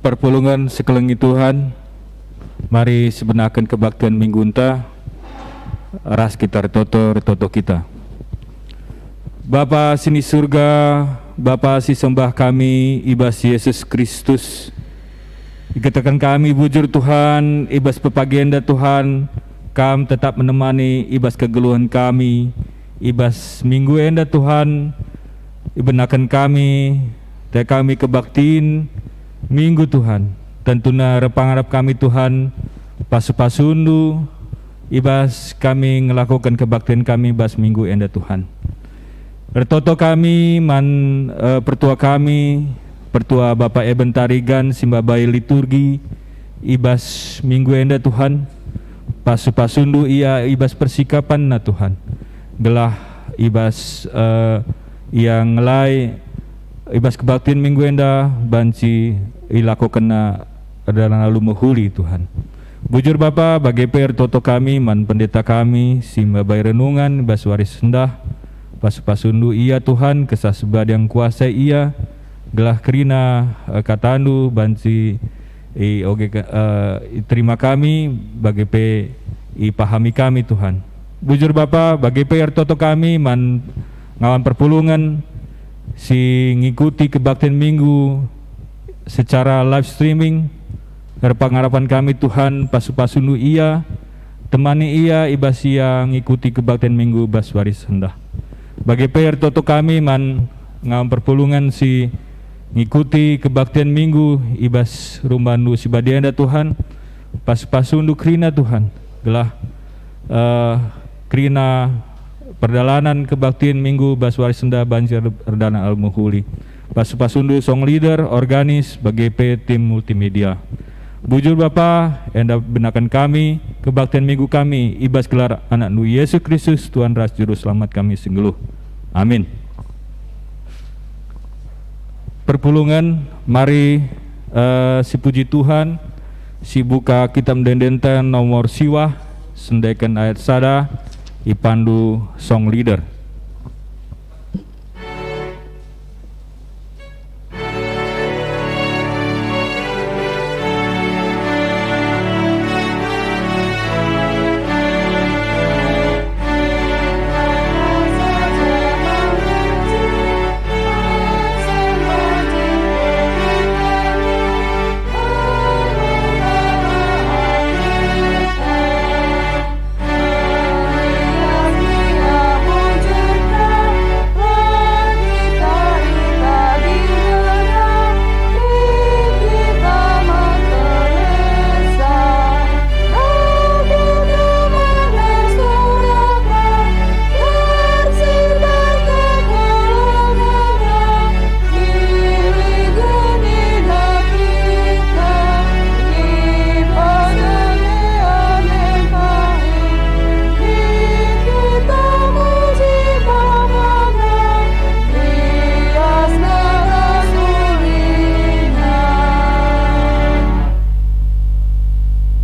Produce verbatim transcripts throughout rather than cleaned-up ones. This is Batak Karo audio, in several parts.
Perpulungen sekelengi Tuhan, mari sibenaken kebaktin minggunta, ras kita ertoto, ertoto kita. Bapa si ni Surga, Bapa si sembah kami i bas Jesus Kristus, ikataken kami bujur Tuhan, i bas pepagi enda Tuhan, Kam tetap menemani i bas kegeluhen kami, i bas minggu enda Tuhan, ibenaken kami, te kami kebaktin minggu Tuhan. Tentuna erpengarap kami Tuhan, pasu-pasundu i bas kami ngelakoken kebaktin kami bas minggu enda Tuhan. Ertoto kami man, eh, pertua kami, pertua Bapa Eben Tarigan si mbabai liturgi i bas minggu enda Tuhan. Pasu-pasundu ia i bas persikapanna Tuhan, gelah i bas, eh, ia ngelai i bas kebaktin minggu enda banci ilakokenna erdalan alu mehuli Tuhan. Bujur Bapa, bage pe ertoto kami man pendeta kami si mbabai renungan i bas wari sendah. Pasu-pasundu ia Tuhan, Kesah Si Badia ngkuasai ia, gelah kerina, eh, katandu banci i oge ke-, eh, iterima kami, bage pe ipahami kami, Tuhan. Bujur Bapa, bage pe ertoto kami man ngawan perpulungen si ngikuti kebaktin Minggu secara live streaming. Erpengarapen kami, Tuhan, pasu-pasundu ia, temani ia i bas ia ngikuti kebaktin Minggu bas wari sendah. Bage pe ertoto kami man ngawan perpulungen si ngikuti kebaktin Minggu i bas rumbahndu si badia enda, Tuhan. Pasu-pasundu kerina, Tuhan, gelah, eh, kerina perdalanan kebaktin Minggu bas wari sendah banci er-, erdalan alu mehuli. Pasu-pasundu song leader, organis, bage pe tim multimedia. Bujur Bapa, enda benaken kami, kebaktin Minggu kami, i bas gelar AnakNdu Yesus Kristus, Tuhan ras Juru Selamat kami si nggeluh. Amin. Perpulungen, mari, eh, sipuji Tuhan, sibuka Kitab Ende-endenta nomor siwah, sendeken ayat sada, ipandu song leader.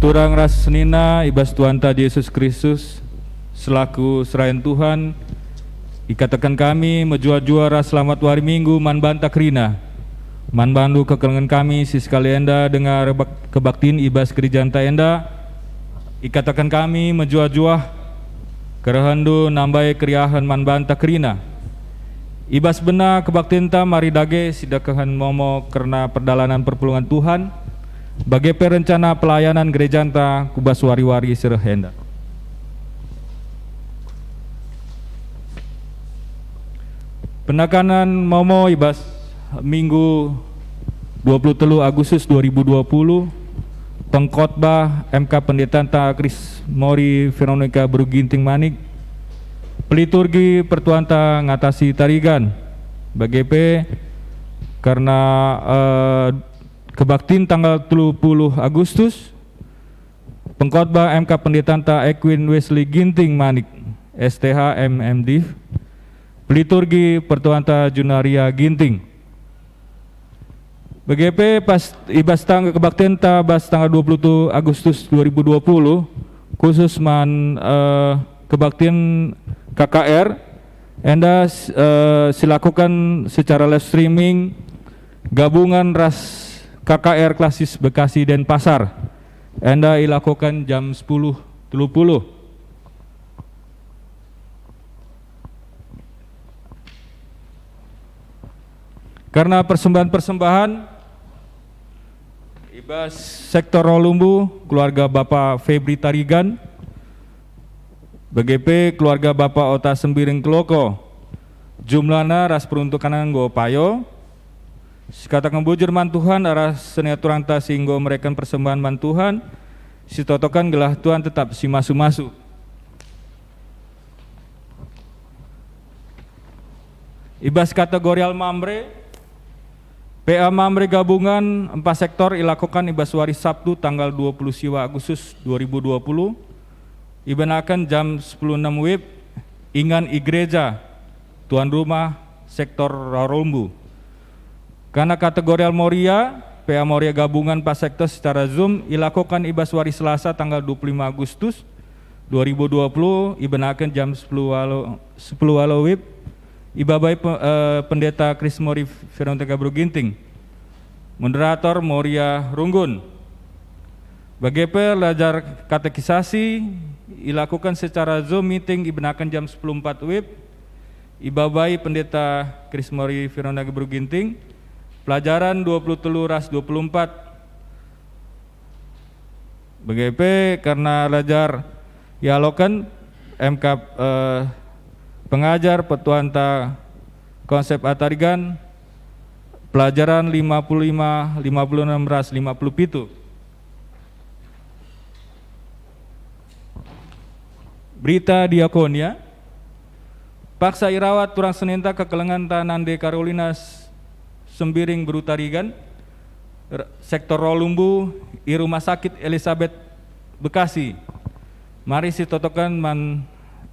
Turang ras senina i bas Tuhanta Jesus Kristus, selaku serayan Tuhan, ikataken kami mejuah-juah ras selamat wari Minggu man banta kerina. Man bandu kekelengen kami si sekali enda denga rebak-, kebaktin i bas gerejanta enda, ikataken kami mejuah-juah kerehenndu nambai keriahen man banta kerina. I bas bena kebaktinta mari dage sidekehen momo kerna perdalanan perpulungen Tuhan, bage pe rencana pelayanan gerejanta ku bas wari-wari si reh enda. Penekanen momo i bas Minggu dua puluh telu Agustus dua ribu dua puluh, pengkhotbah M K Pendetanta Kris Mori Veronica Beru Ginting Manik, peliturgi pertuanta ngatasi tarigan, bage pe kerna, eh, kebaktin tanggal telu puluh Agustus, pengkhotbah M K Pendetanta Equin Wesley Ginting Manik, S T H, M M Div, peliturgi pertuanta Junaria Ginting. Bage pe pas i bas tanggal kebaktinta bas tanggal dua puluh satu Agustus dua ribu dua puluh, khusus man, eh, kebaktin K K R, enda, eh, silakuken secara live streaming gabungan ras K K R Klasis Bekasi Denpasar. Enda ilakoken jam sepuluh tiga puluh. Karena persembahan-persembahan, i bas sektor Rolumbu, keluarga Bapa Febri Tarigan, bage pe keluarga Bapa Ota Sembiring Keloko, jumlahna ras peruntukanna enggo payo. Sikataken bujur man Tuhan arah seni aturanta si enggo mereken persembahan man Tuhan, sitotoken gelah Tuhan tetap simasu-masu. I bas kategorial Mamre, P A Mamre gabungan empat sektor ilakoken i bas wari Sabtu tanggal dua puluh siwa Agustus dua ribu dua puluh, ibenaken jam sepuluh enem wib, ingan i gereja, tuan rumah, sektor Rolumbu. Karena kategorial Moria, P A Moria gabungan empat sektor secara Zoom ilakoken i bas wari Selasa tanggal dua puluh lima Agustus dua ribu dua puluh, ibenaken jam sepuluh walo, sepuluh walo wib, ibabai pe-, eh, Pendeta Krismori Veronica Beru Ginting. Moderator Moria Runggun. Bage pe belajar katekisasi ilakoken secara Zoom meeting ibenaken jam sepuluh empat wib, ibabai Pendeta Krismori Veronica Beru Ginting, pelajaran dua puluh telu ras dua puluh empat. Bage pe kerna belajar ialoken M K, eh, pengajar petuanta konsep atarigan, pelajaran lima puluh lima, lima puluh enam ras lima puluh pitu. Berita Diakonia. Paksa irawat turang senenta kekelengenta Nande Karolina S-, Sembiring Beru Tarigan, r-, sektor Rolumbu, i Rumah Sakit Elisabet Bekasi. Mari sitotoken man,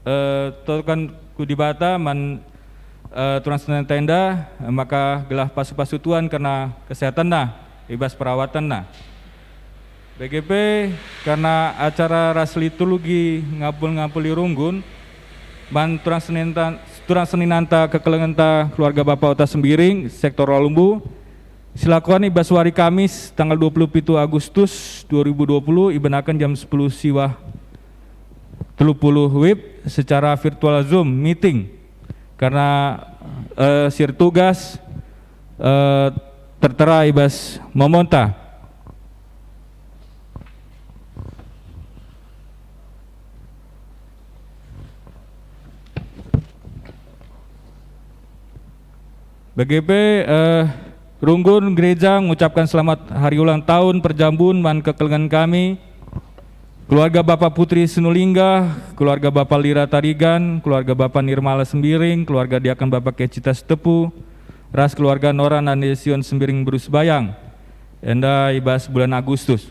eh, totoken ku Dibata man, eh, turang senenta enda, maka gelah pasu-pasu Tuhan kerna kesehatenna, i bas perawatenna. Bage pe, kerna acara ras liturgi ngapul-ngapuli runggun, man turang seninta, turang seninanta kekelengenta keluarga Bapa Ota Sembiring, sektor Rolumbu, silakoken i bas wari Kamis, tanggal dua puluh pitu Agustus dua ribu dua puluh, ibenaken jam sepuluh siwah telu puluh wib secara virtual Zoom meeting. Kerna, eh, si ertugas, eh, tertera i bas momonta. Bage pe, eh, runggun gereja ngucapken selamat hari ulang tahun perjambun man kekelengen kami, keluarga Bapa Putri Sinulingga, keluarga Bapa Lira Tarigan, keluarga Bapa Nirmala Sembiring, keluarga Diaken Bapa Kecita Sitepu, ras keluarga Nora Nande Sion Sembiring Beru Sebayang, enda i bas bulan Agustus.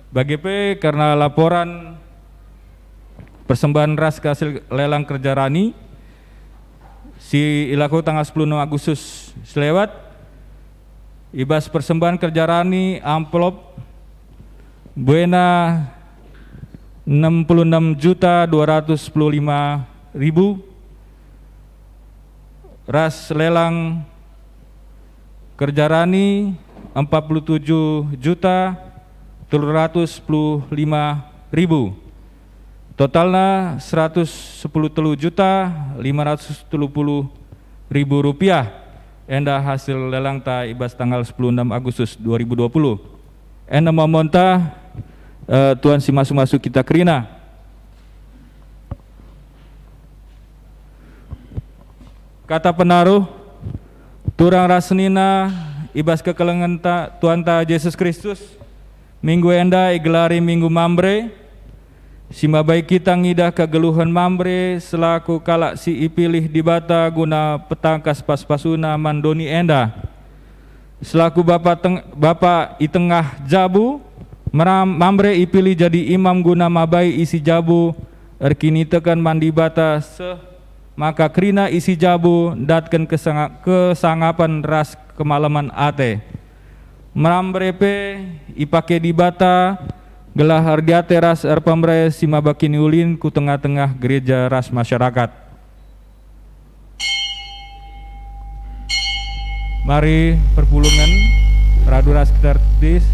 Bage pe kerna laporan persembahan ras hasil lelang kerja rani si ilakoken tanggal sepuluh Agustus selewat, i bas persembahan kerja rani amplop buena enem puluh enem juta dua ratus sepuluh lima ribu, ras lelang kerja rani empat puluh tujuh juta telu ratus sepuluh lima ribu. Totalna seratus sepuluh telu juta lima ratus telu puluh ribu rupiah. Enda hasil lelangta i bas tanggal sepuluh enam Agustus dua ribu dua puluh. Enda momonta, eh, Tuhan si masu-masu kita kerina. Kata penaruh, turang ras senina i bas kekelengen ta-, Tuhanta Jesus Kristus, minggu enda igelari Minggu Mamre, si mabai kita ngidah kegeluhen Mamre selaku kalak si ipilih Dibata guna petangkas pasu-pasuNa man doni enda. Selaku bapa teng-, bapa i tengah jabu, meram-, Mamre ipilih jadi imam guna mabai isi jabu erkiniteken man Dibata seh maka kerina isi jabu ndatken kesanga-, kesangapen ras kemalemen ate. Mamre pe ipake Dibata gelah erdiate ras erpemere si maba kiniulin ku tengah-tengah gereja ras masyarakat. Mari perpulungen radu ras kita ertedis,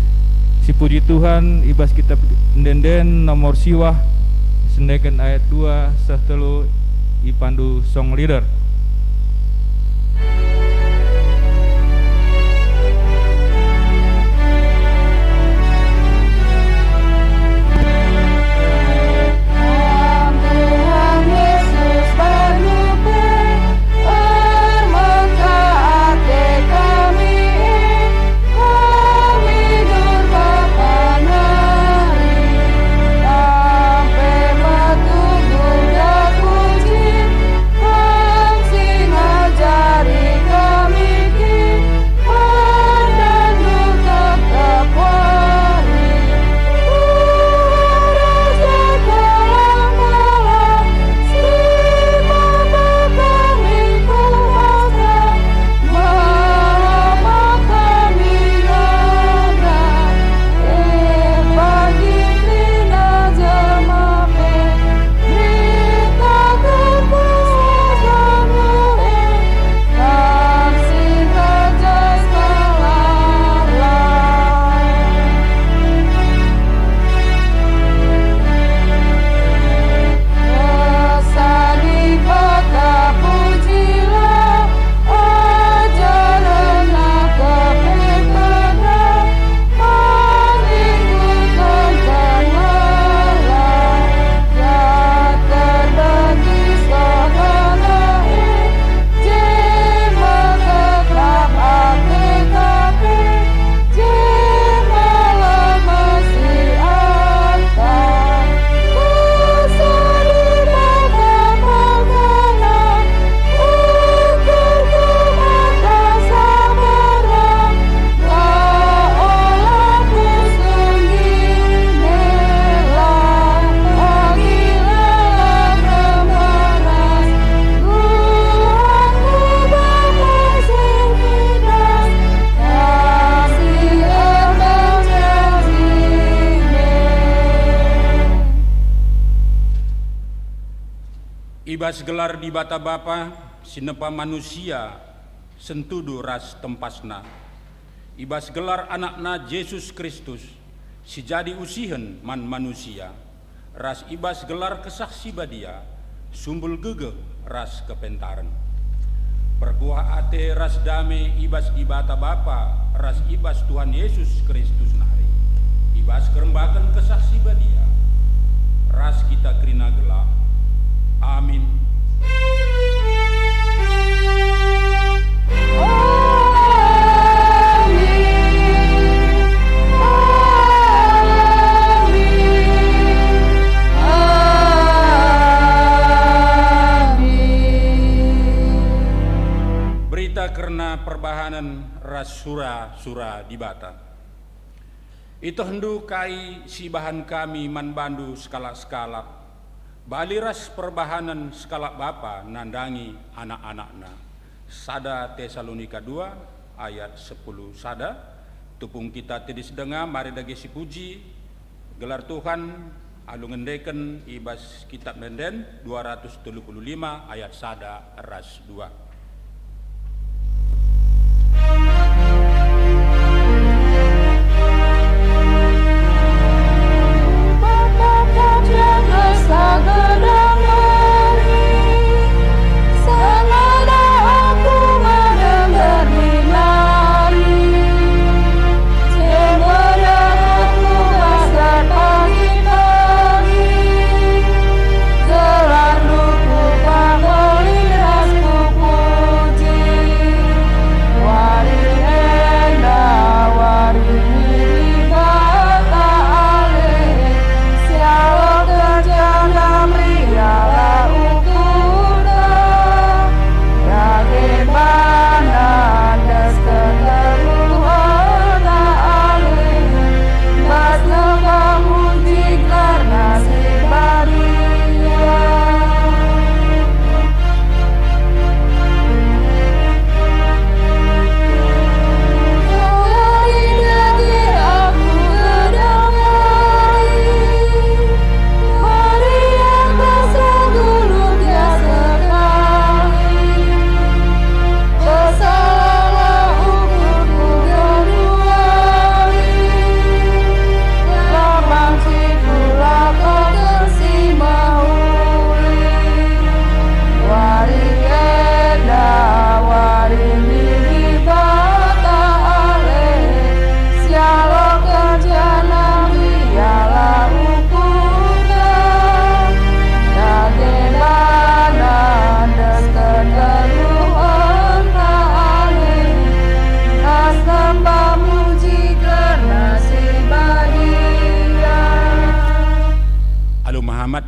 sipuji Tuhan i bas Kitab Ende-enden nomor siwah, sendeken ayat dua seh telu, ipandu song leader. Tuhan Yesus bandu pe, ermekah ate kami e, kami durhaka nari, sampe metuduh puji, Kam si ngajari kami kin, pandanNdu tetap wari. Tuhan Raja Kalang-kalang, si maba kami kuasa, maba kami ngana, eh, bagi kerina jelma pe. I bas gelar Dibata Bapa, si nepa manusia, sentudu ras tempasNa, i bas gelar AnakNa Jesus Kristus, si jadi usihen man manusia, ras i bas gelar Kesah Si Badia, sumbul gegeh ras kepentaren. Perkuah ate ras dame i bas Dibata Bapa ras i bas Tuhan Yesus Kristus nari, i bas kerembaken Kesah Si Badia, ras kita kerina gelah. Amin. Berita kerna perbahanen ras sura-sura Dibata. Ietehndu kai si ibahan kami man bandu sekalak-sekalak, bali ras perbahanen sekalak bapa nandangi anak-anakna. Sada Tesalonika dua ayat sepuluh sada. Tupung kita tedis denga, mari dage sipuji gelar Tuhan alu ngendeken i bas Kitab Ende-enden dua ratus telu puluh lima ayat sada ras dua.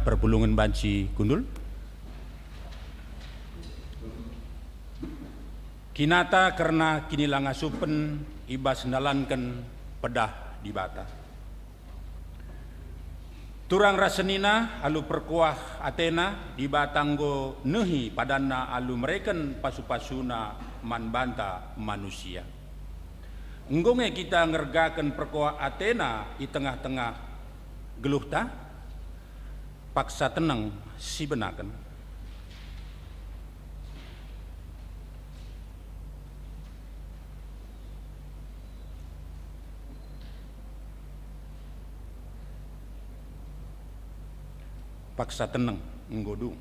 Perpulungen banci kundul. Kinata kerna kinilangasupen i bas ndalanken pedah Dibata. Turang ras senina alu perkuah atena, Dibata enggo nehi padanNa alu mereken pasu-pasuNa man banta manusia. Enggo nge kita ngergaken perkuah atena i tengah-tengah geluhta? Paksa teneng sibenaken. Paksa teneng enggo dung.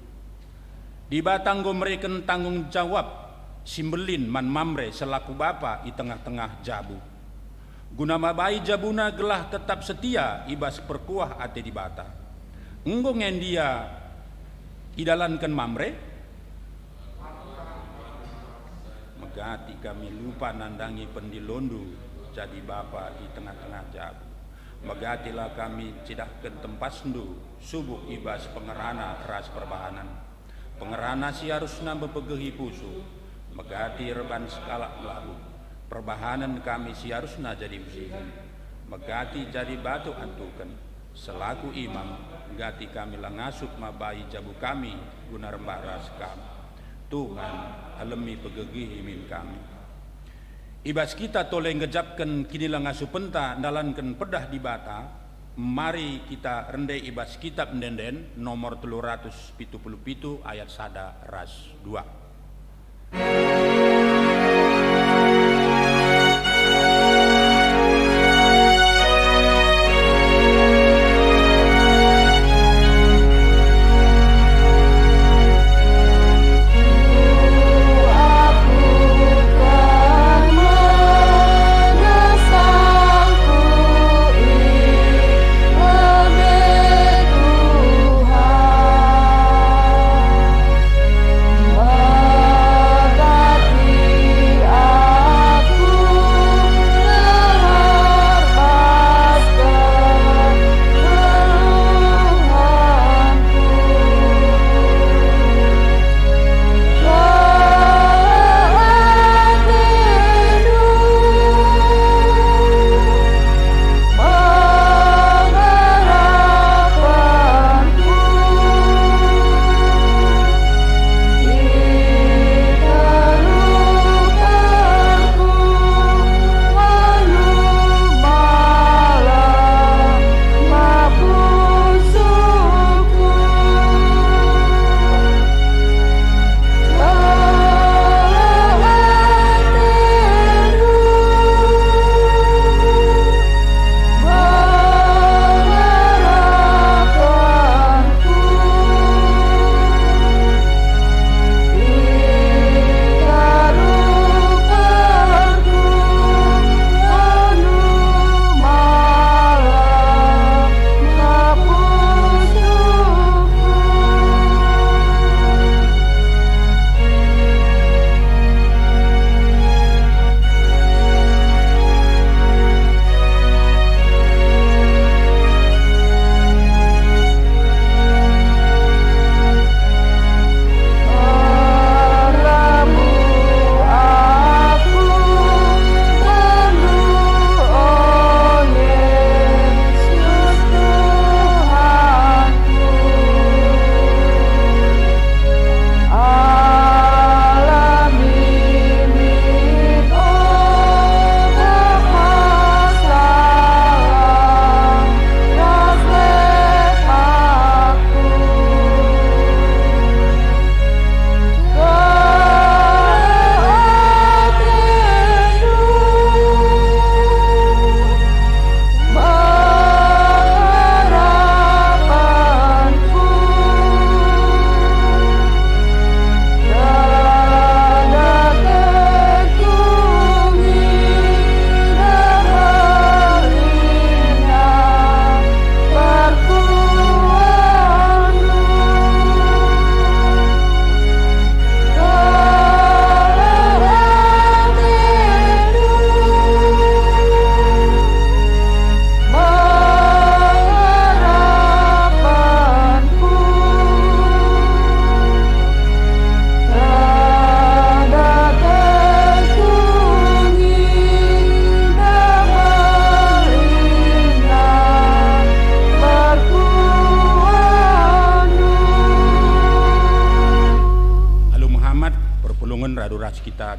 Dibata enggo mereken tanggung jawab si mbelin man Mamre selaku bapa i tengah-tengah jabu, guna mabai jabuna gelah tetap setia i bas perkuah ate Dibata. Enggo nge ndia idalanken Mamre? Megati kami lupa nandangi pendilondu jadi bapa i tengah-tengah jabu. Megatilah kami cidahken tempasndu subuk i bas pengerana ras perbahanen. Pengerana si arusna mpegehi pusuh, megati erban sekalak melabuh. Perbahanen kami si arusna jadi usihen, megati jadi batu antuken. Selaku imam, gati kami la ngasup mabai jabu kami guna rembak ras Kam. Tuhan, alemi pegegehi min kami. I bas kita tole nggejapken kinilangasupenta ndalanken pedah Dibata, mari kita rende i bas Kitap Ende-enden nomor telu ratus pitu puluh pitu ayat sada ras dua.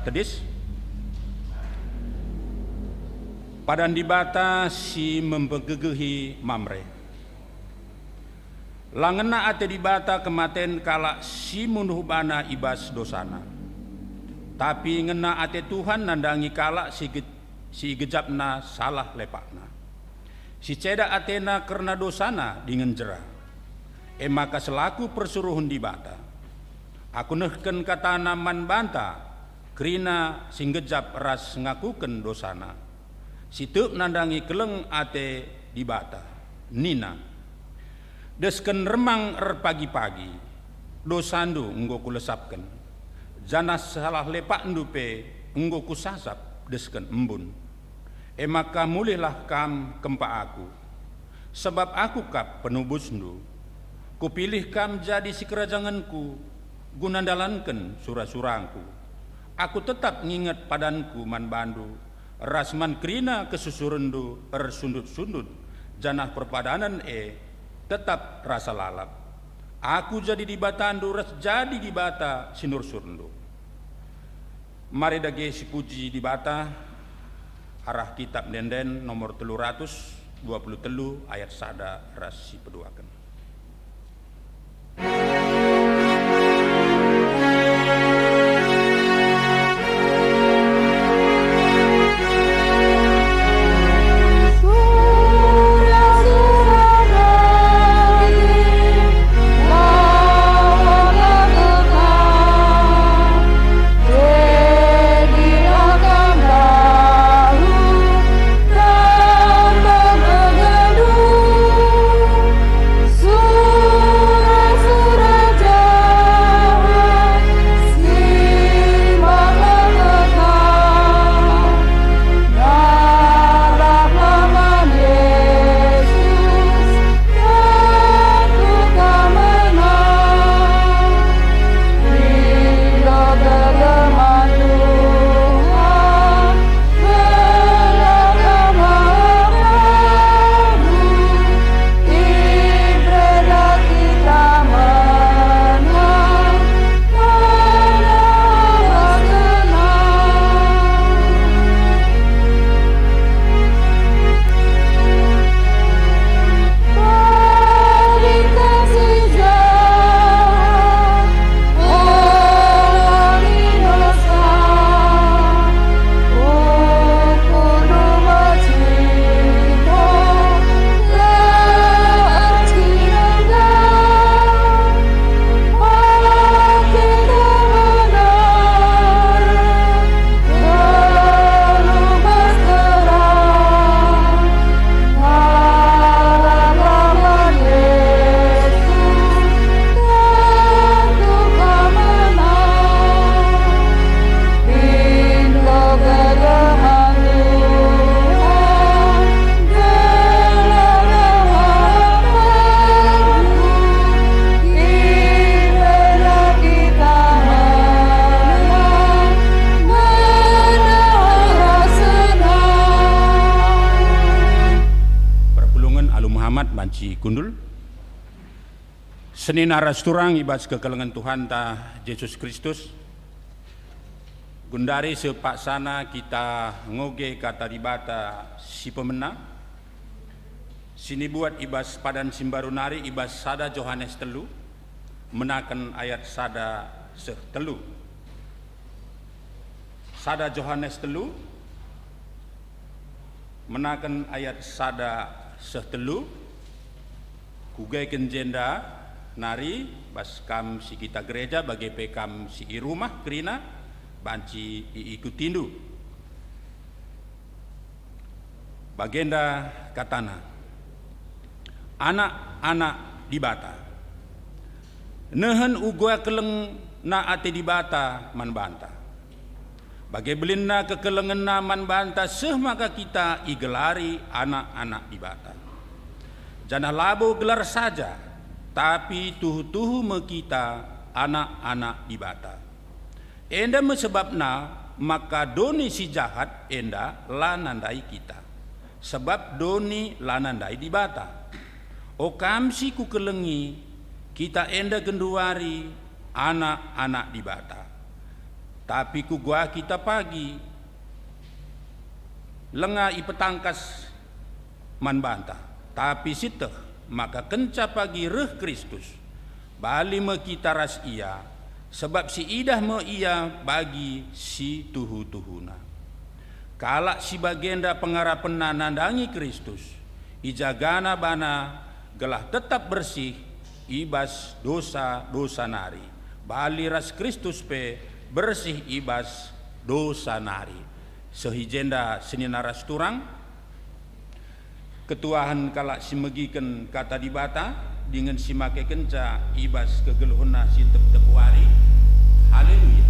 Tedis. Padan Dibata si mempegegehi Mamre. La ngena ate Dibata kematen kalak si munuh bana i bas dosana. Tapi ngena ate Tuhan nandangi kalak si ge-, si igejapna salah lepakna. Si ceda atena kerna dosana dingen jera. E maka selaku persuruhen Dibata, aku nehken katana man banta, kerina si nggejap ras ngakuken dosana, si tek nandangi keleng ate Dibata. Nina, "Desken remang erpagi-pagi, dosandu enggo kulesapken, janah salah lepakndu pe enggo kusasap desken embun. E maka mulihlah kam kempak aku, sabap aku kap penubusndu. Kupilih kam jadi sikerajangenku guna ndalanken sura-surangku. Aku tetap nginget padanku man bandu, ras man kerina kesusurenndu ersundut-sundut, janah perpadanen e tetap rasa lalap. Aku jadi Dibatandu ras jadi Dibata si nursurndu." Mari dage sipuji Dibata arah Kitab Ende-enden nomor telu ratus dua puluh telu ayat sada ras si peduaken. Perpulungen alu Muhammad banci kundul. Senina ras turang i bas kekelengen Tuhanta Jesus Kristus, gundari sepaksana kita ngoge Kata Dibata si pemena, si nibuat i bas padan si mbaru nari i bas sada Johanes telu, menaken ayat sada seh telu. Sada Johanes telu, menaken ayat sada seh telu, kugeken jenda nari bas kam si kita gereja, bage pe kam si i rumah kerina banci iikutindu. Bagenda katana, anak-anak Dibata. Nehen uga kelengna ate Dibata man banta. Bage belinna kekelengenna man banta seh maka kita igelari anak-anak Dibata. Janah labo gelar saja, tapi tuhu-tuhu me kita anak-anak Dibata. Enda me sebabna maka doni si jahat enda la nandai kita, sebab doni la nandai Dibata. O kam si kukelengi, kita enda genduari anak-anak Dibata. Tapi kuga kita pagi langa ipetangkas man banta. Tapi sieteh maka kenca pagi reh Kristus, bali me kita ras Ia, sabap siidah me Ia bagi situhu-tuhuna. Kalak si bagenda pengarapenna nandangi Kristus, ijagana bana gelah tetap bersih i bas dosa-dosa nari, bali ras Kristus pe bersih i bas dosa nari. Seh i jenda senina ras turang, ketuahen kalak si megiken Kata Dibata dingen si makekenca i bas kegeluhenna si tep-tep wari. Haleluya!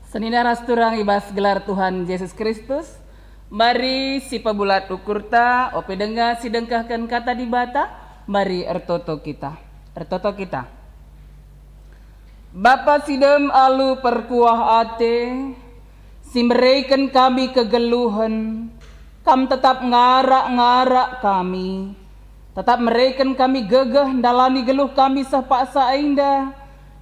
Senina ras turang i bas gelar Tuhan Jesus Kristus, mari sipebulat ukurta, ope denga si dengkehken Kata Dibata, mari ertoto kita. Ertoto kita. Bapa si dem alu perkuah ate, si mereken kami kegeluhen, Kam tetap ngarak-ngarak kami, tetap mereken kami gegeh ndalani geluh kami seh paksa enda.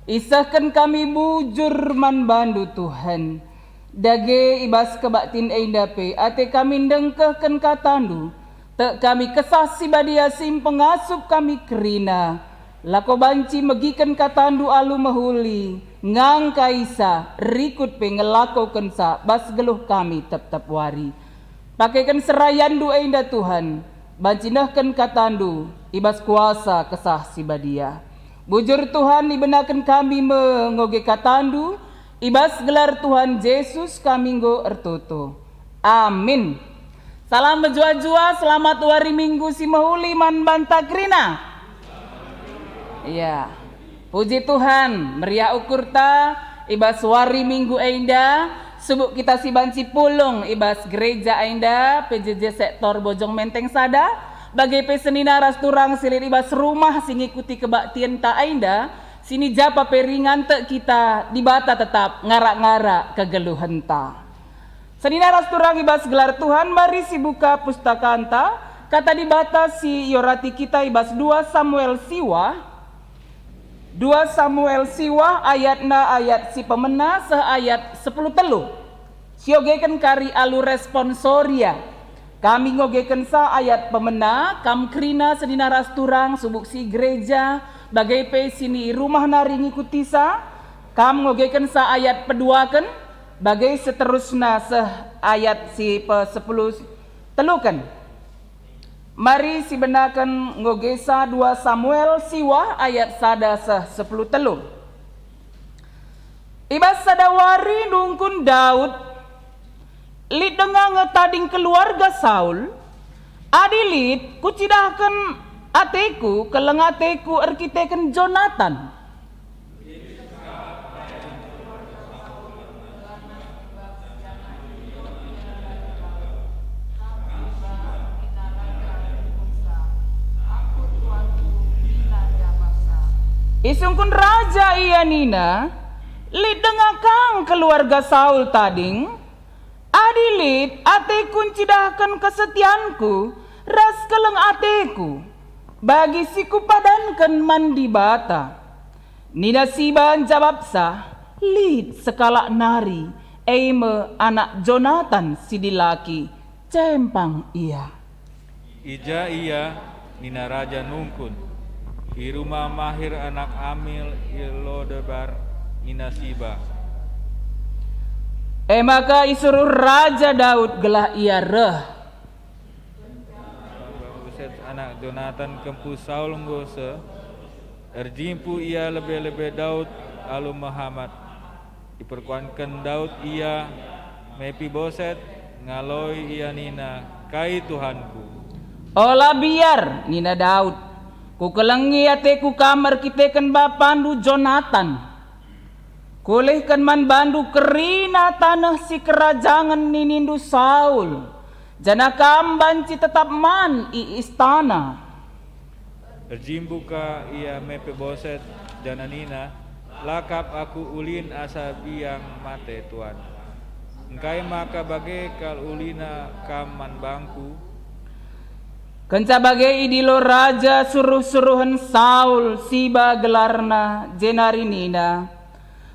Isehken kami bujur man baNdu, Tuhan. Dage i bas kebaktin enda pe ate kami ndengkehken kataNdu. Tek kami Kesah Si Badia si mpengasup kami kerina. Lako banci megiken kataNdu alu mehuli, ngangkaisa, rikut pe ngelakokenca bas geluh kami tep-tep wari. Pakeken serayanNdu enda, Tuhan, banci nehken kataNdu i bas kuasa Kesah Si Badia. Bujur, Tuhan, ibenaken kami me ngoge kataNdu, i bas gelar Tuhan Jesus kami enggo ertoto. Amin. Salam mejuah-juah, selamat wari Minggu si mehuli man banta kerina. Iya. Puji Tuhan, meriah ukurta i bas wari Minggu enda, subuk kita si banci pulung i bas gereja enda, P J J Sektor Bojong Menteng sada, bage pe senina ras turang si lit i bas rumah si ngikuti kebaktienta enda, sinijapa pe ringan tek kita, Dibata tetap ngarak-ngarak kegeluhenta. Senina ras turang i bas gelar Tuhan, mari sibuka pustakanta, Kata Dibata si iorati kita i bas dua Samuel siwah, dua Samuel siwah ayatna ayat si pemena seh ayat sepuluh telu. Siogeken kari alu responsoria. Kami ngogekenca ayat pemena, kam kerina senina ras turang subuk si gereja, bage pe sini i rumah nari ngikutisa, kam ngogekenca ayat peduaken, bage seterusna seh ayat si pesepuluh teluken. Mari sibenaken ngogesa dua Samuel siwah ayat sada seh sepuluh telu. I bas sada wari nungkun Daud, "Lit denga nge tading keluarga Saul? Adi lit, kucidahken ateku, keleng ateku erkiteken Jonatan." Isungkun raja ia nina, "Lit denga kang keluarga Saul tading? Adi lit, ateku ncidahken kesetianku ras keleng ateku bagi si kupadanken man Dibata." Nina Siba njabapsa, "Lit sekalak nari, e me anak Jonatan si dilaki, cempang ia." "I ja ia?" nina raja nungkun. "I rumah Mahir anak Ammiel i Lodebar," nina Siba. E maka isuruh Raja Daud gelah ia reh. Buset anak Jonatan kempu Saul enggo seh, erjimpuh ia lebe-lebe Daud alu mehamat. Iperkuanken Daud ia, Mepiboset, Ngaloi ia nina, "Kai Tuhanku?" "Ola biar," nina Daud. "Kukelengi ateku kam erkiteken bapandu Jonatan. Kulihken man bandu kerina taneh sikerajangen ninindu Saul, janah kam banci tetap man i istana." Erjimbuh ka ia Mepiboset, janah nina, "La kap aku ulin asa biang mate, Tuan. Engkai maka bage kal ulina kam man bangku?" Kenca bage idilo raja suruh-suruhen Saul, Siba gelarna, jenari nina,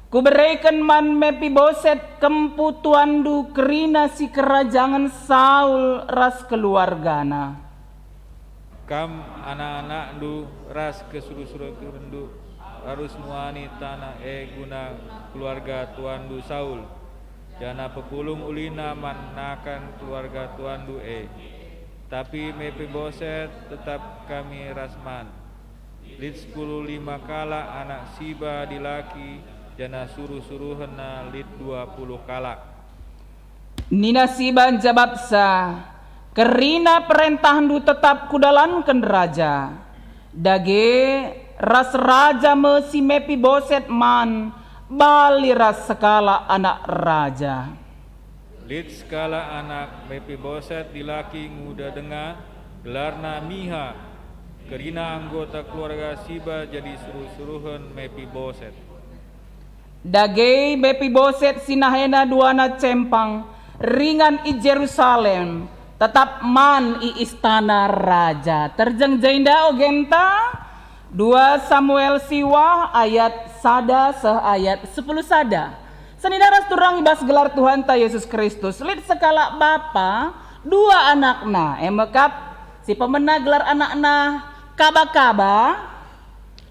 "Kubereken man Mepiboset kempu tuanndu kerina sikerajangen Saul ras keluargana." "Kam, anak-anakndu ras kesuruh-suruhenndu arus muani taneh e guna keluarga tuanndu Saul, janah pepulung ulina man nakan keluarga tuanndu e. Tapi Mepiboset tetap kami ras man. Lit sepuluh lima kalak anak Siba dilaki, janah suruh-suruhenna lit dua puluh kalak." Nina Siba njabapsa, "Kerina perentahndu tetap kudalanken, Raja. Dage ras raja me si Mepiboset man, bali ras sekalak anak raja." Lit sekalak anak Mepiboset dilaki nguda denga, gelarna Miha. Kerina anggota keluarga Siba jadi suruh-suruhen Mepiboset. Dage Mepiboset si nahena duana cempang ringan i Jerusalem, tetap man i istana raja. Terjeng jenda ogenta, dua Samuel siwah ayat sada seh ayat sepuluh sada. Senina ras turang i bas gelar Tuhanta Yesus Kristus, lit sekalak bapa, dua anakna, e me kap si pemena gelar anakna Kaba-kaba,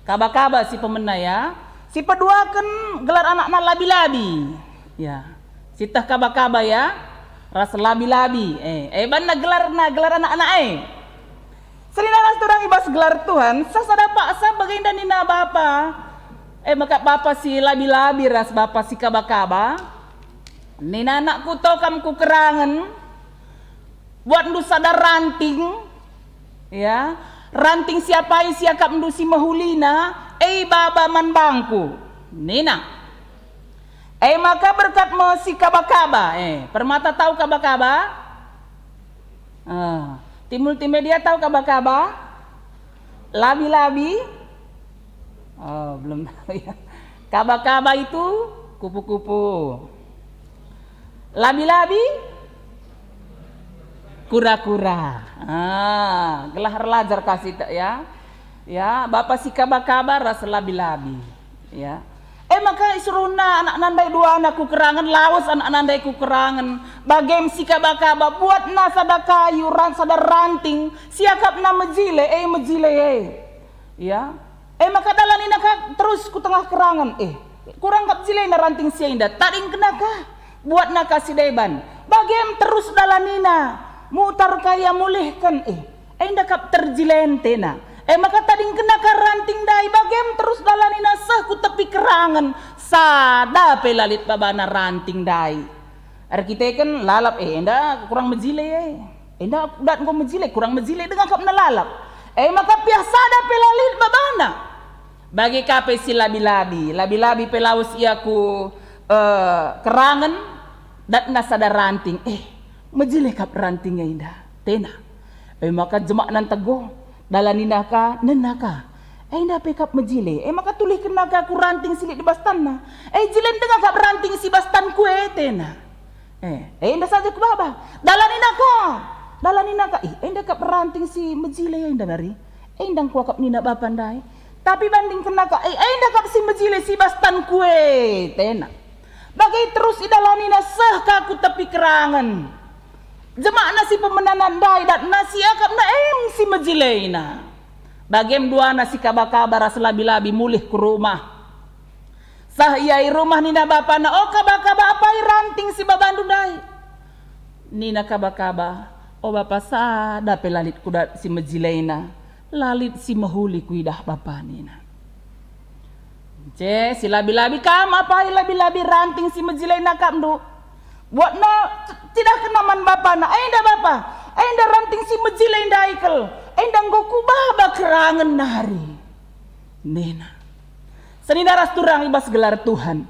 Kaba-kaba si pemena, ya. Si peduaken gelar anakna Labi-labi. Ya. Si teh Kaba-kaba, ya. Ras Labi-labi. Eh, eh banna gelarna, gelar anak-anak e. Senina ras turang i bas gelar Tuhan, sasada paksa bagenda nina bapa. Eh, maka bapa si Labi-labi ras bapa si Kaba-kaba. Nina, "Anakku, tau kam ku kerangen. Buatndu sada ranting, ya, ranting si apai siakapndu si mehulina, e ibaba man bangku," nina. E maka berkat me si Kaba-kaba, eh, Permata tau Kaba-kaba? Ah, tim Multimedia tau Kaba-kaba? Labi-labi? Oh, belum tahu, ya. Kaba-kaba itu kupu-kupu. Labi-labi? Kura-kura. Ah, gelah erlajar kasih tak, ya. Ya, bapa si Kaba-kaba ras Labi-labi. Ya. E maka isuruhna anakna ndai duana ku kerangen, lawes anakna ndai ku kerangen. Bagem si Kaba-kaba, buatna sada kayu, ran-, sada ranting, siakapna mejile, e mejile e. Ya. E maka dalanina ka terus ku tengah kerangen. Eh, kurang kap jilena ranting si enda, tadingkenna ka, buatna ka si deban. Bagem terus dalanina, mutar ka ia mulihken. Eh, enda kap terjilentena. E maka tadingkenna ka ranting ndai, bagem terus dalanina seh ku tepi kerangen, sada pe la lit babana ranting ndai. Erkiteken lalap, eh, enda kurang mejile, eh. Enda dat enggo mejile, kurang mejile, denga kap lalap. Eh, maka piah sada pe la lit babana. Bage ka pe si Labi-labi, Labi-labi pe lawes ia ku, eh, kerangen, datna sada ranting. Eh, mejile kap ranting enda, tena. E maka jemakna ntegeh, dalanina ka, nena ka. Enda pe kap mejile, e maka tulihkenna ka ku ranting si lit i bas tanna. E, jilen denga kap ranting si bas tanku e, tena. E, enda saja ku baba. Dalanina ka, dalanina ka. Ih, enda kap ranting si mejile enda nari. Enda engkuakap nina bapa ndai. Tapi bandingkenna ka, e, enda kap si mejile si bas tanku e, tena. Bage terus idalanina seh ka ku tepi kerangen. Jemakna si pemenana ndai datna siakapna em si mejilena. Bagem duana si Kaba-kaba ras Labi-labi mulih ku rumah. Seh ia i rumah nina bapana, "O Kaba-kaba, apai ranting si babandu ndai?" Nina Kaba-kaba, "O bapa, sada pe la lit kudat si mejilena, la lit si mehuli kuidah bapa," nina. Ce, si Labi-labi, "Kam apai Labi-labi ranting si mejilena akapndu? Buatna cidahkenna man bapana, "Enda bapa, enda ranting si mejile ndai kal, enda enggo kubaba kerangen nari," nina. Senina ras turang i bas gelar Tuhan.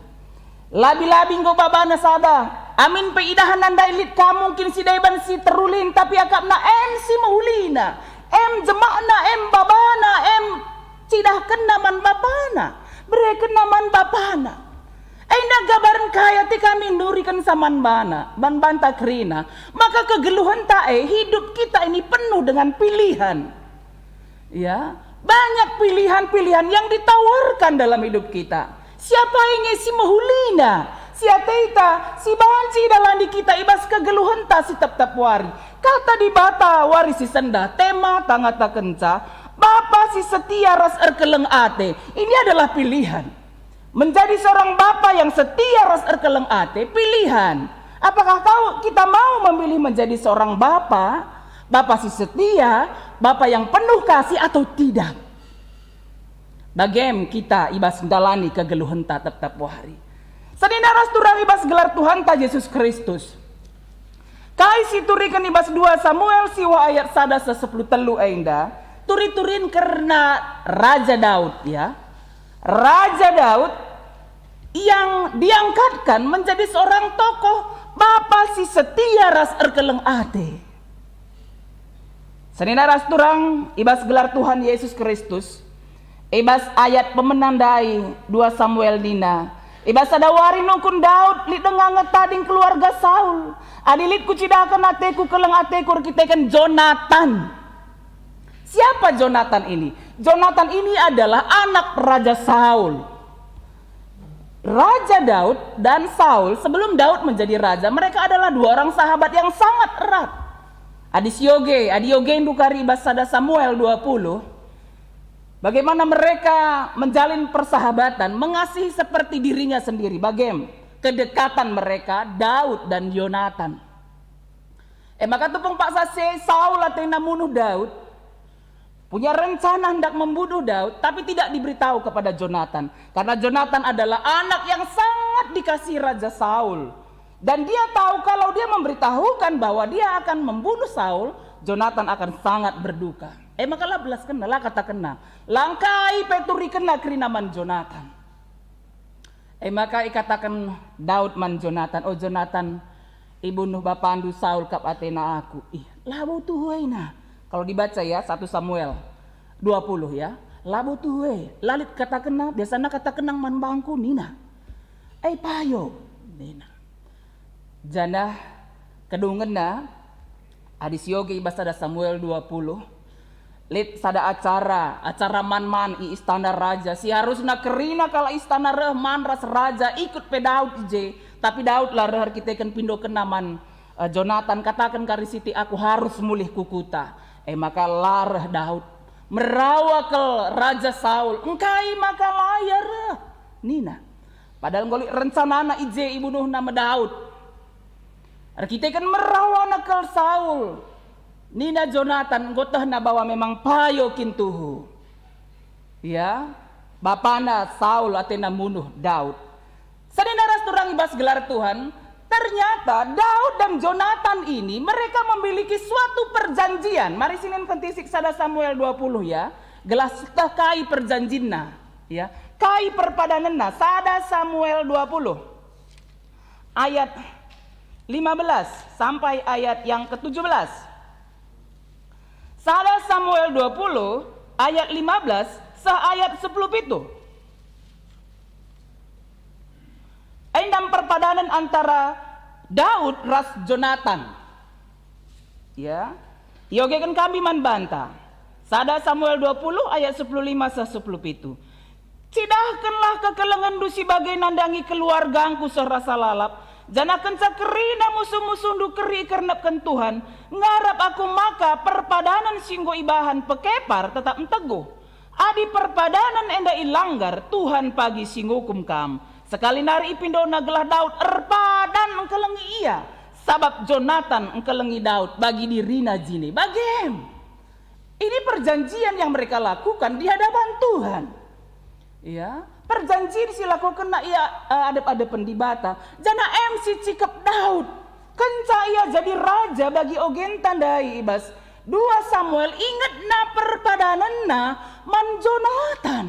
Labi-labi enggo babana sada, amin pe idahanna ndai lit ka mungkin si deban si terulin, tapi akapna em si mehulina, em jemakna, em babana, em cidahkenna man bapana, berekenna man bapana. Enda gabaren kai ate kami nurikenca man bana, man banta kerina, maka kegeluhenta e, hidup kita ini penuh dengan pilihan. Ya, banyak pilihan-pilihan yang ditawarkan dalam hidup kita. Siapa nge si mehulina, si ateta, si banci idalani kita i bas kegeluhenta si tep-tep wari? Kata Dibata wari si sendah, tema ngatakenca, Bapa si setia ras erkeleng ate. Ini adalah pilihan. Menjadi seorang bapa yang setia ras erkeleng ate, pilihan. Apakah kau, kita mau memilih menjadi seorang bapa, bapa si setia, bapa yang penuh kasih atau tidak? Bagem kita i bas ndalani kegeluhenta tep-tep wari. Senina ras turang i bas gelar Tuhanta Jesus Kristus. Kai si turiken i bas dua Samuel siwah ayat sada seh sepuluh telu enda, turi-turin kerna Raja Daud, ya. Raja Daud yang diangkatkan menjadi seorang tokoh bapa si setia ras erkeleng ate. Senina ras turang i bas gelar Tuhan Yesus Kristus, i bas ayat pemena ndai dua Samuel nina, "I bas sada wari nungkun Daud lit denga nge tading keluarga Saul. Adi lit kucidahken ateku, keleng ateku erkiteken Jonatan." Siapa Jonatan ini? Jonatan ini adalah anak Raja Saul. Raja Daud dan Saul, sebelum Daud menjadi raja, mereka adalah dua orang sahabat yang sangat erat. Adi sioge, adi iogendu kari i bas sada Samuel dua puluh, bagaimana mereka menjalin persahabatan, mengasihi seperti dirinya sendiri. Bagem kedekatan mereka, Daud dan Yonatan. E maka tupung paksa si e Saul atena munuh Daud, punya rencana hendak membunuh Daud, tapi tidak diberitahu kepada Jonatan. Karena Jonatan adalah anak yang sangat dikasihi Raja Saul. Dan dia tahu kalau dia memberitahukan bahwa dia akan membunuh Saul, Jonatan akan sangat berduka. E maka la belaskenna, la katakenna, la ngkai pe turikenna kerina man Jonatan. E maka ikataken Daud man Jonatan, "O Jonatan, ibunuh bapandu Saul kap atena aku." Ih, labo tuhu ena. Kalau dibaca ya, satu Samuel dua puluh ya, labo tuhu e. La lit katakenna, biasana katakenna man bangku nina, "Ai payo," nina. Janah kedungenna, adi sioge i bas sada Samuel dua puluh, lit sada acara, acara man-man i istana raja, si harusna kerina kalak istana reh man ras raja, ikut pe Daud i je, tapi Daud la reh erkiteken pindokenna man, eh, Jonatan, kataken kari sitik, "Aku harus mulih ku kuta." E maka la reh Daud. Merawa kal Raja Saul, "Engkai maka la ia reh?" nina. Padahal enggo lit rencanana i je ibunuhna me Daud. Erkiteken merawana kal Saul, nina Jonatan, enggo tehna bahwa memang payo kin tuhu. Ya, bapana Saul atena munuh Daud. Senina ras turang i bas gelar Tuhan, ternyata Daud dan Jonatan ini mereka memiliki suatu perjanjian. Mari sinen kentisik sada Samuel dua puluh ya, gelah seh kai perjanjinna, ya. Kai perpadanenna, sada Samuel dua puluh ayat lima belas sampai ayat yang ketujuh belas. Sada Samuel dua puluh ayat lima belas seh ayat sepuluh pitu. Endam perpadanen antara Daud ras Jonatan. Ya. Iogeken kami man banta. Sada Samuel dua puluh ayat sepuluh lima seh sepuluh pitu. "Cidahkenlah kekelengenndu si bage nandangi keluargangku seh rasa lalap, janah kenca kerina musuh-musuhndu keri ikernepken Tuhan, ngarap aku maka perpadanen si enggo ibahan pekepar tetap nteguh. Adi perpadanen enda ilanggar, Tuhan pagi si ngukum kam." Sekali nari ipindona gelah Daud erpadan engkelengi ia, sabap Jonatan engkelengi Daud bagi dirina jine. Bagem. Ini perjanjian yang mereka lakukan di hadapan Tuhan. Ya, Perjanjin si lakokenna ia, eh, adep-adepen Dibata, janah em si cikep Daud. Kenca ia jadi raja bagi ogenta ndai i bas dua Samuel, ingetna perpadanenna man Jonatan.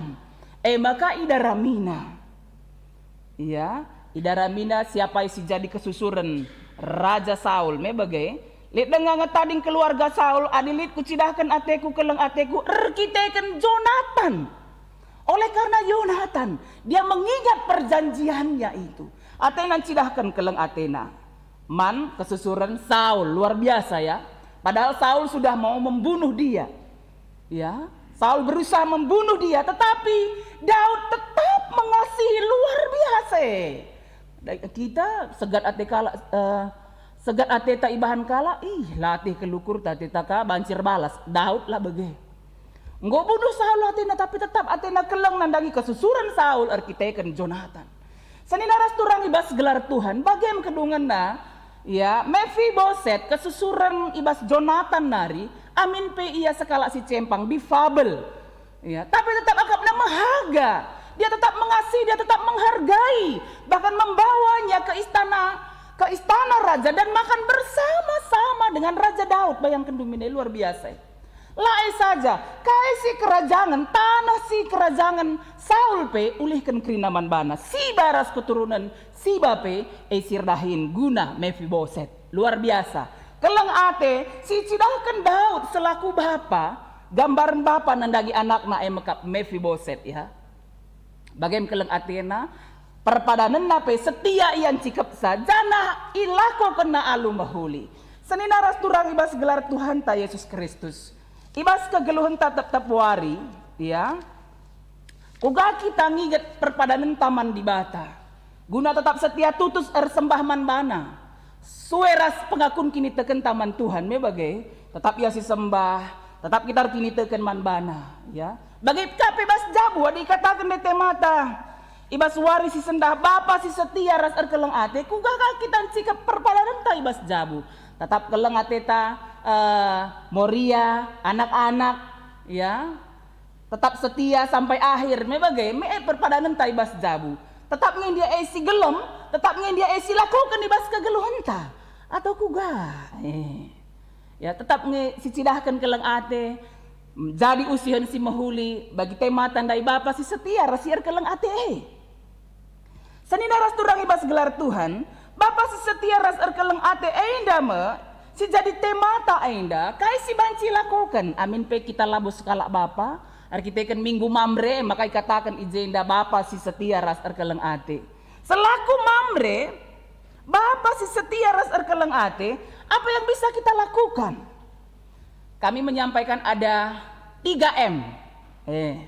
E maka idaramina. Ia, idaramina siapa si jadi kesusuren Raja Saul, me bage. Lit denga nge tading keluarga Saul, adi lit kucidahken ateku, keleng ateku, erkiteken Jonatan. Oleh karena Yonatan, dia mengingat perjanjiannya itu. Atena ncidahken keleng atena man kesusuren Saul, luar biasa ya. Padahal Saul sudah mau membunuh dia. Ya, Saul berusaha membunuh dia, tetapi Daud tetap mengasihi, luar biasa. Da-, kita segat ate kalak, eh, segat ateta ibahan kalak, ih, latih kelukur, ateta ka banci erbalas. Daud la bage. Enggo bunuh Saul atena, tapi tetap atena keleng nandangi kesusuren Saul erkiteken Jonatan. Senina ras turang i bas gelar Tuhan, bage me kedungenna, ya, Mefiboset kesusuren i bas Jonatan nari, amin pe ia sekalak si cempang, difabel. Ya, tapi tetap akapna mehaga. Dia tetap mengasihi, dia tetap menghargai, bahkan membawanya ke istana, ke istana raja dan makan bersama-sama dengan Raja Daud. Bayangken dua mine, luar biasa. La e saja, kai si kerajangen, taneh si kerajangen Saul pe ulihken kerina man bana, siba ras keturunen, siba pe e si erdahin guna Mefiboset. Luar biasa. Keleng ate si icidahken Daud selaku bapa, gambaren bapa nandangi anakna e mekap Mefiboset, ya. Bage me keleng atena, perpadanenna pe setia ia ncikepsa, janah ilakokenna alu mehuli. Senina ras turang i bas gelar Tuhanta Yesus Kristus, i bas kegeluhenta tep-tep wari, ya, kuga kita ngiget perpadanenta man Dibata, guna tetap setia tutus ersembah man baNa. Sue ras pengakun kinitekenta man Tuhan me bage, tetap ia sisembah, tetap kita erkiniteken man baNa, ya. Bage ka pe bas jabu, adi ikataken ndai temata, i bas wari si sendah, bapa si setia ras erkeleng ate, kuga ka kita ncikep perpadanenta i bas jabu? Tetap keleng ateta, eh, Moria, anak-anak, ya. Tetap setia sampai akhir, me bage, me e perpadanenta i bas jabu. Tetap nge ndia e si gelem, tetap nge ndia e si lakoken i bas kegeluhenta. Atau kuga? Eh. Ya, tetap nge si cidahken keleng ate, jadi usihen si mehuli bagi temata ndai bapa si setia ras si erkeleng ate e. Senina ras turang i bas gelar Tuhan, bapa si setia ras erkeleng ate enda me si jadi temata enda, kai si banci ilakoken amin pe kita labo sekalak bapa? Erkiteken Minggu Mamre, maka ikataken i jenda bapa si setia ras erkeleng ate. Selaku Mamre, bapa si setia ras erkeleng ate, apa yang bisa kita lakukan? Kami menyampaikan ada tiga M. Eh,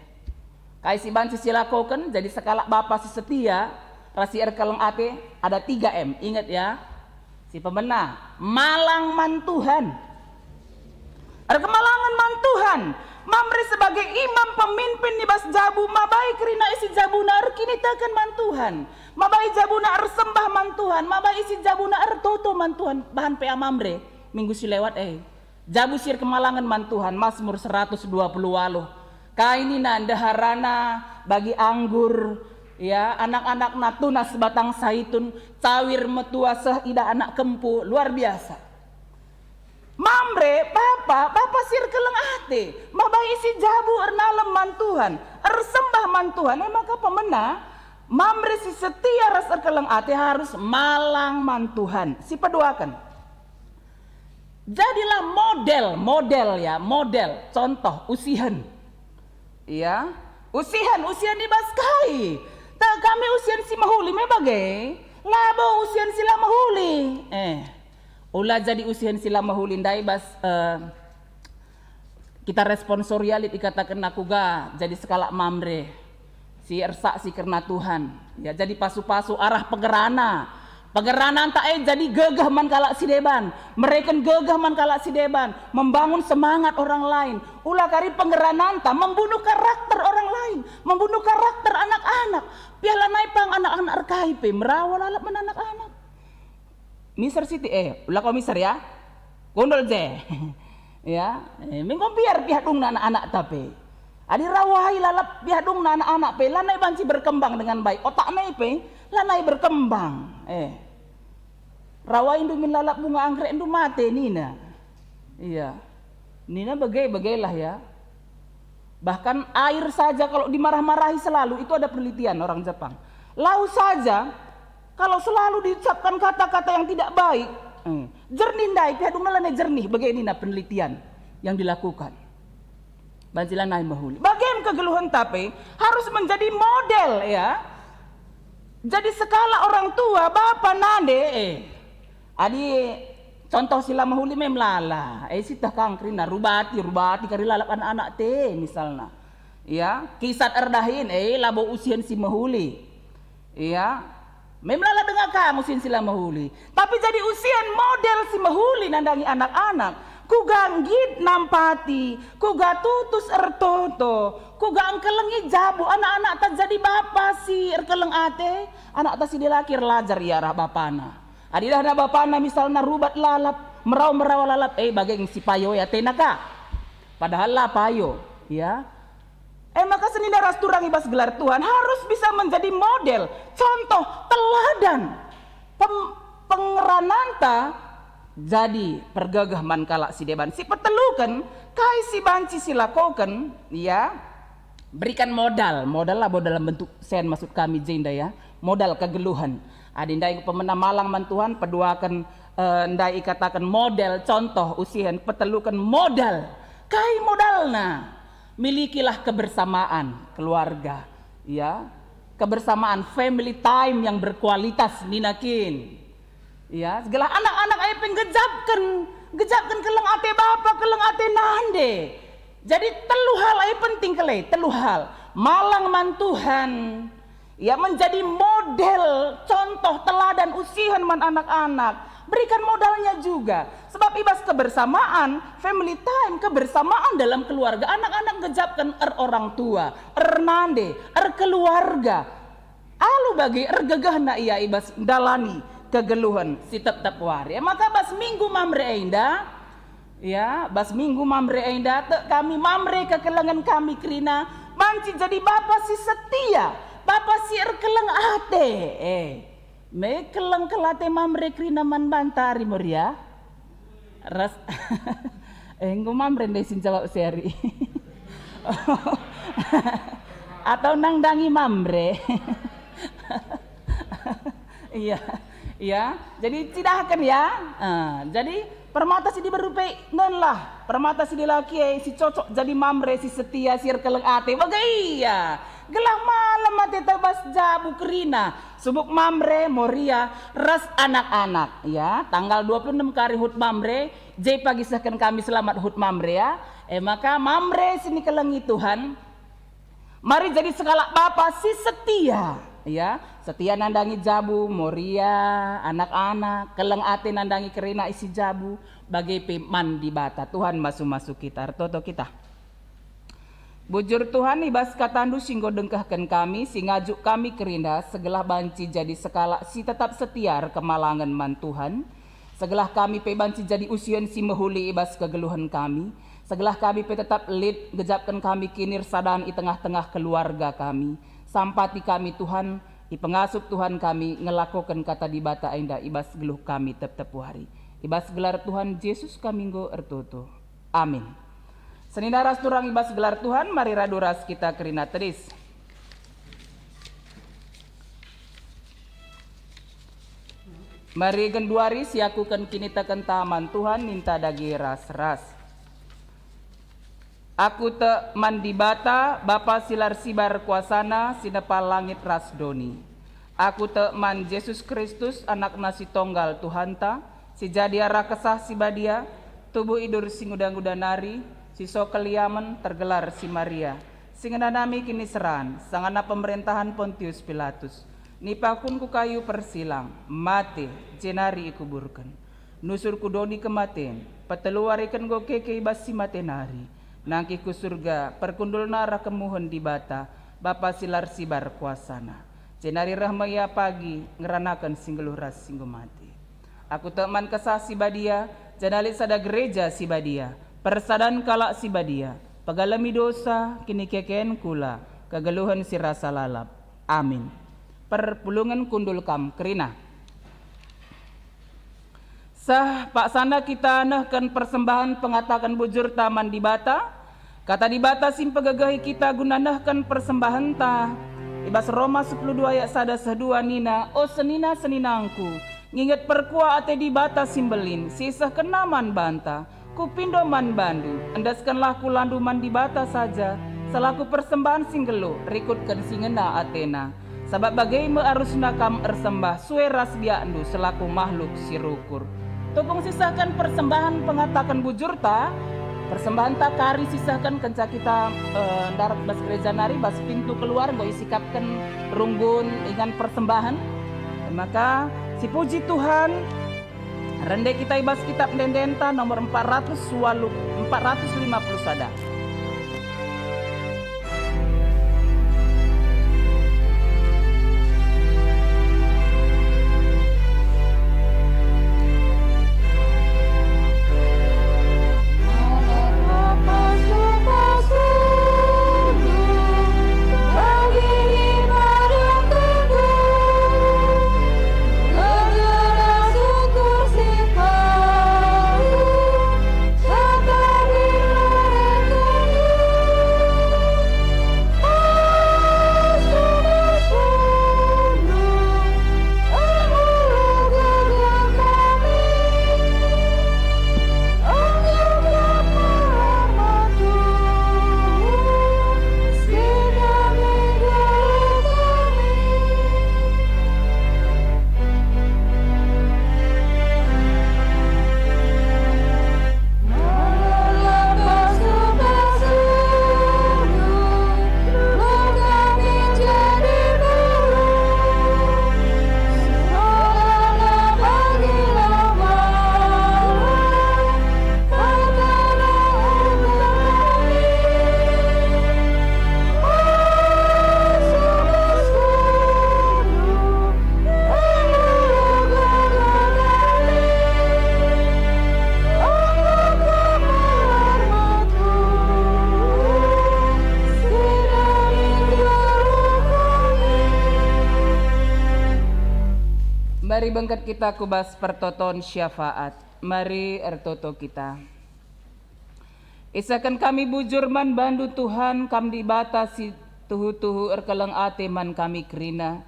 kai si banci silakoken jadi sekalak bapa si setia ras si erkeleng ate, ada tiga M. Inget ya. Si pemena, malang man Tuhan. Erkemalangen man Tuhan. Mamre sebagai imam pemimpin i bas jabu, mabai kerina isi jabuna erkiniteken man Tuhan. Mabai jabuna ersembah man Tuhan. Mabai isi jabuna ertoto man Tuhan. Bahan P A Mamre minggu si lewat e. Jabu si erkemalangen man Tuhan, Masmur seratus dua puluh waluh. Kai nina ndeharana bagi anggur, ya, anak-anakna tunas batang saitun, cawir metua seh idah anak kempu, luar biasa. Mamre, bapa, bapa si erkeleng ate, mabai isi jabu ernalem man Tuhan, ersembah man Tuhan, e maka pemena, Mamre si setia ras erkeleng ate harus malang man Tuhan. Si peduaken. Jadilah model, model ya, model, contoh, usihen. Ya, usihen, usihen i bas kai? Tah kami usihen si mehuli me bage, labo usihen si la mehuli. Eh, ula jadi usihen si la mehuli ndai bas, eh, kita responsoria lit ikatakenna kuga jadi sekalak Mamre. Si ersaksi kerna Tuhan. Ya, jadi pasu-pasu arah pengerana. Pengerananta e jadi gegeh man kalak si deban, mereken gegeh man kalak si deban, membangun semangat orang lain. Ula kari pengerananta membunuh karakter orang lain, membunuh karakter anak-anak. Piala nai pang anak-anak erkai pe merawa lalap man anak-anak. Miser siti, eh, ula kau miser ya. Kundul je. Ya, eh, minggu biar pihak dungna anak-anak tapi. Adi rawai lalap biadungna anak-anak pe lanai banci berkembang dengan baik, otakna pe lanai berkembang. Eh. Rawaindu min lalap bunga anggrekndu mate nina. Iya. Nina bage-bagelah ya. Bahkan air saja kalau dimarah-marahi selalu, itu ada penelitian orang Jepang. Lau saja kalau selalu diucapkan kata-kata yang tidak baik, eh, jernih ndai, biadungna lanai jernih, bage nina penelitian yang dilakukan. Banci lanai mehuli. Bage me kegeluhenta pe harus menjadi model, ya. Jadi sekalak orang tua, bapa, nande, eh. Adi contoh si la mehuli me melala, eh, sieteh ka kerina, rubati, rubati kari lalap anak-anak te, misalna. Ya, kisat erdahin, eh, labo usihen si mehuli. Iya. Memang la denga kam usihen si la mehuli, tapi jadi usihen model si mehuli nandangi anak-anak. Kuga nggit nampati, kuga tutus ertoto, kuga engkelengi jabu anak-anakta jadi bapa si erkeleng ate, anakta si dilaki erlajar ia arah bapana. Adi idahna bapana misalna rubat lalap, merau-merau lalap, eh, bage nge si payo ia atena ka. Padahal la payo, ya. E maka senina ras turang i bas gelar Tuhan harus bisa menjadi model, contoh, teladan. Pem-, pengerananta jadi pergegeh man kalak si deban. Si peteluken, kai si banci silakoken, ya, berikan modal. Modal labo dalam bentuk sen maksud kami jenda, ya. Modal kegeluhen. Adi ndai pemena malang man Tuhan, peduaken, eh, ndai ikataken model, contoh, usihen, peteluken modal. Kai modalna? Milikilah kebersamaan keluarga, ya. Kebersamaan, family time yang berkualitas nina kin. Ya, segala anak-anak ae pe nggejapken, nggejapken keleng ate bapa, keleng ate nande. Jadi telu hal ae penting kele, telu hal. Malang man Tuhan, ya, menjadi model, contoh, teladan, usihen man anak-anak. Berikan modalnya juga. Sebab i bas kebersamaan, family time, kebersamaan dalam keluarga, anak-anak nggejapken er orang tua, ernande, erkeluarga. Alu bage ergegehna ia i bas ndalani kegeluhen si tep-tep wari. E maka bas minggu Mamre enda, ya, bas minggu Mamre enda tek kami Mamre kekelengen kami kerina banci jadi bapa si setia, bapa si erkeleng ate. Eh, me keleng kal ate Mamre kerina man banta ari Moria? Ras, eh, enggo Mamre ndai si njawab si ari. Atau nandangi Mamre? Iya, iya. Jadi cidahken ya. Ah, jadi permata si diberu pe nenlah, permata si dilaki e si cocok jadi Mamre, si setia, si erkeleng ate. Bage ia. Gelah malem ateta bas jabu kerina. Subuk Mamre, Moria, ras anak-anak, ya. Tanggal dua puluh enam kari hut Mamre, je pagi sehken kami selamat hut Mamre, ya. E maka Mamre si nikelengi Tuhan, mari jadi sekalak bapa si setia, ya. Setia nandangi jabu, Moria, anak-anak, keleng ate nandangi kerina isi jabu, bage pe man Dibata. Tuhan masu-masu kita, ertoto kita. Bujur Tuhan, i bas kataNdu si enggo dengkehken kami, si ngajuk kami kerina, segelah banci jadi sekalak si tetap setia erkemalangen man Tuhan, segelah kami pe banci jadi usihen si mehuli i bas kegeluhen kami, segelah kami pe tetap lit ngejapken kami kinirsadan i tengah-tengah keluarga kami. Sampati kami, Tuhan, ipengasup Tuhan kami ngelakoken kata Dibata enda i bas geluh kami tep-tep wari. I bas gelar Tuhan Jesus kami enggo ertoto. Amin. Senina ras turang i bas gelar Tuhan, mari radu ras kita kerina tedis. Mari genduari siakuken kinitekenta man Tuhan, ninta dage ras-ras. Aku tek man Dibata, Bapa si la ersibar kuasaNa, si nepa langit ras doni. Aku tek man Jesus Kristus, AnakNa si Tonggal Tuhanta, si jadi arah Kesah Si Badia, tubuh idur si nguda-nguda nari, si sokel iamen, tergelar si Maria, si ngenanami kiniseran, sangana pemerentahen Pontius Pilatus, nipahun ku kayu persilang, mate, jenari ikuburken. Nusur ku doni kematen, petelu wariken enggo keke i bas si mate nari, nangkih ku Surga, perkundulna arah kemuhen Dibata, Bapa si la ersibar kuasaNa. Jenari reh me Ia pagi, ngeranaken si nggeluh ras si enggo mate. Aku tek man Kesah Si Badia, janah lit sada gereja si badia, persadan kalak si badia, Pegalemi dosa, kinikeken kula, kegeluhen si rasa lalap. Amin. Perpulungen kundul kam kerina. Seh paksana kita nehken persembahen pengataken bujurta man Dibata, Kata Dibata si mpegegehi kita guna nehken persembahenta. I bas Roma sepuluh dua ayat sada seh dua nina, "O senina-seninangku, nginget perkuah ate Dibata si mbelin, si isehkenNa man banta. Kupindo man bandu, endeskenlah kulandu man Dibata saja, selaku persembahen si nggeluh, rikutken si ngena ateNa. Sabap bage me arusna kam ersembah sue ras biakndu selaku mahluk si rukur." Tupung sisehken persembahen pengataken bujurta, persembahenta kari sisehken kenca kita, eh, ndarat bas gereja nari, bas pintu keluar enggo isikapken runggun ingan persembahen. Maka sipuji Tuhan, rende kita i bas kitab ende-endenta nomor empat ratus walu, empat ratus lima puluh sada. Mari bengket kita ku bas pertoton syafaat. Mari ertoto kita. Isehken kami bujur man bandu, Tuhan, Kam Dibata si tuhu-tuhu erkeleng ate man kami kerina.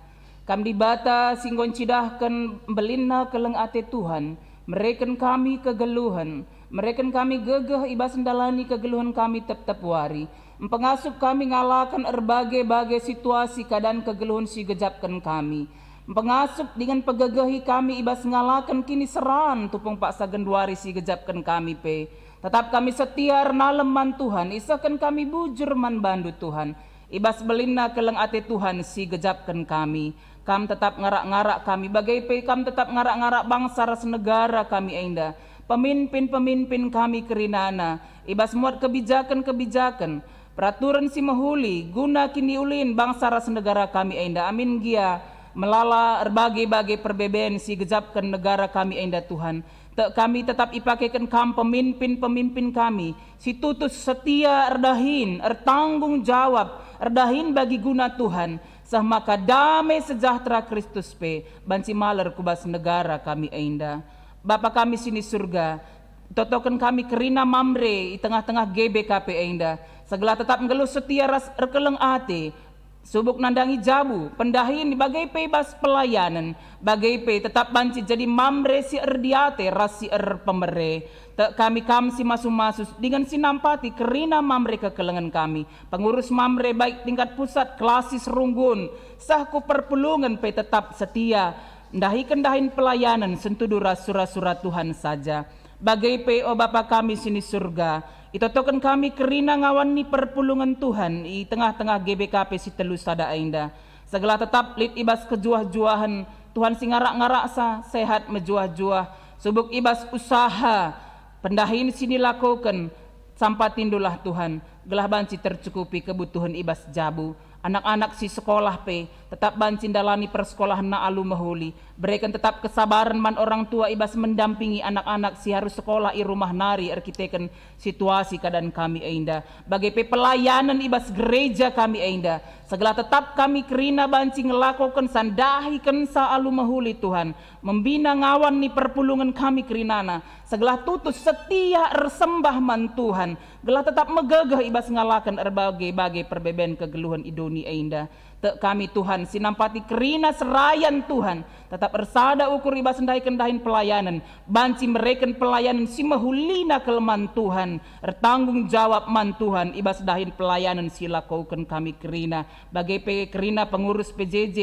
Kam Dibata si enggo ncidahken mbelinna keleng ate Tuhan, mereken kami kegeluhen, mereken kami gegeh i bas ndalani kegeluhen kami tep-tep wari. Mpengasup kami ngalaken erbage-bage situasi keadaan kegeluhen si gejapken kami. Mpengasup dingen pegegehi kami i bas ngalaken kiniseran tupung paksa genduari si gejapken kami pe. Tetap kami setia ernalem man Tuhan, isehken kami bujur man bandu, Tuhan. I bas belinna keleng ate Tuhan si gejapken kami. Kam tetap ngarak-ngarak kami, bage pe Kam tetap ngarak-ngarak bangsa ras negara kami enda, peminpin-peminpin kami kerinana, i bas muat kebijaken-kebijaken, peraturen si mehuli guna kiniulin bangsa ras negara kami enda. Amin gia melala erbage-bage perbeben si gejapken negara kami enda, Tuhan. Tek kami tetap ipakeken Kam peminpin-peminpin kami, si tutus setia erdahin, ertanggung jawab, erdahin bagi guna Tuhan, seh maka dame sejahtera Kristus pe banci maler ku bas negara kami enda. Bapa kami si ni Surga, totoken kami kerina Mamre i tengah-tengah G B K P enda, segelah tetap nggeluh setia ras erkeleng ate, subuk nandangi jabu, pendahin bage pe i bas pelayanen, bage pe tetap banci jadi Mamre si erdiate ras si erpemere. Tek kami Kam si masu-masu dingen si nampati kerina Mamre kekelengen kami, pengurus Mamre baik tingkat pusat, klasis, runggun, seh ku perpulungen pe tetap setia ndahiken dahin pelayanen sentudu ras sura-sura Tuhan saja. Bage pe, o Bapa kami si ni Surga, itotoken kami kerina ngawan ni perpulungen Tuhan i tengah-tengah G B K P si telu sada enda. Segelah tetap lit i bas kejuah-juahen, Tuhan si ngarak-ngaraksa sehat mejuah-juah, subuk i bas usaha, pendahin si nilakoken, sampatindulah Tuhan, gelah banci tercukupi kebutuhen i bas jabu. Anak-anak si sekolah pe tetap banci ndalani persekolahenna alu mehuli, Bereken tetap kesabaren man orang tua i bas mendampingi anak-anak si harus sekolah i rumah nari erkiteken situasi keadaan kami enda. Bage pe pelayanen i bas gereja kami enda. Segelah tetap kami kerina banci ngelakokenca, ndahikenca alu mehuli, Tuhan. Membina ngawan ni perpulungen kami kerinana. Segelah tutus setia ersembah man Tuhan. Gelah tetap megegeh i bas ngalaken erbage-bage perbeben kegeluhen i doni enda. Tek kami, Tuhan, si nampati kerina serayan, Tuhan. Tetap ersada ukur i bas ndahiken dahin pelayanen, banci mereken pelayanen si mehulina kal man Tuhan, ertanggung jawab man Tuhan i bas dahin pelayanen si lakoken kami kerina, bage pe kerina pengurus P J J,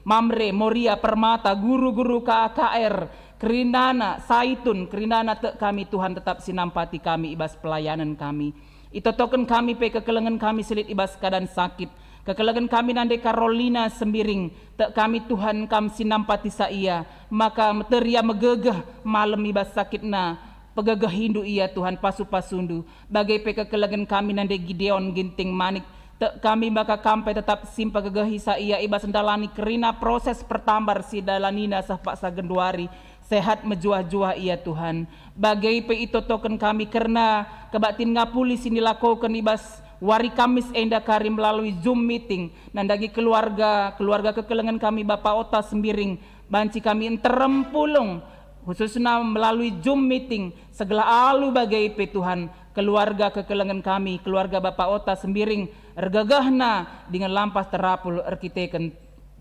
Mamre, Moria, Permata, guru-guru K A K R, kerinana, Saitun, kerinana tek kami, Tuhan, tetap si nampati kami i bas pelayanen kami. Itotoken kami pe kekelengen kami si lit i bas keadaan sakit. Kekelengen kami nande Karolina Sembiring. Tek kami, Tuhan, Kam si nampatisa ia, maka meteri ia megegeh malem i bas sakitna. Pegegehindu ia, Tuhan, pasu-pasundu. Bage pe kekelengen kami nande Gideon Ginting Manik. Tek kami maka Kam pe tetap si mpegegehisa ia i bas ndalani kerina proses pertambar si dalanina seh paksa genduari. Sehat mejuah-juah ia, Tuhan. Bage pe itotoken kami kerna kebaktin ngapuli si nilakoken i bas wari Kamis enda kari melalui Zoom meeting, nandangi keluarga, keluarga kekelengen kami Bapa Ota Sembiring, banci kami nterem pulung, khususna melalui Zoom meeting, segelah alu bage pe, Tuhan, keluarga kekelengen kami, keluarga Bapa Ota Sembiring, ergegehna dingen lampas terapul erkiteken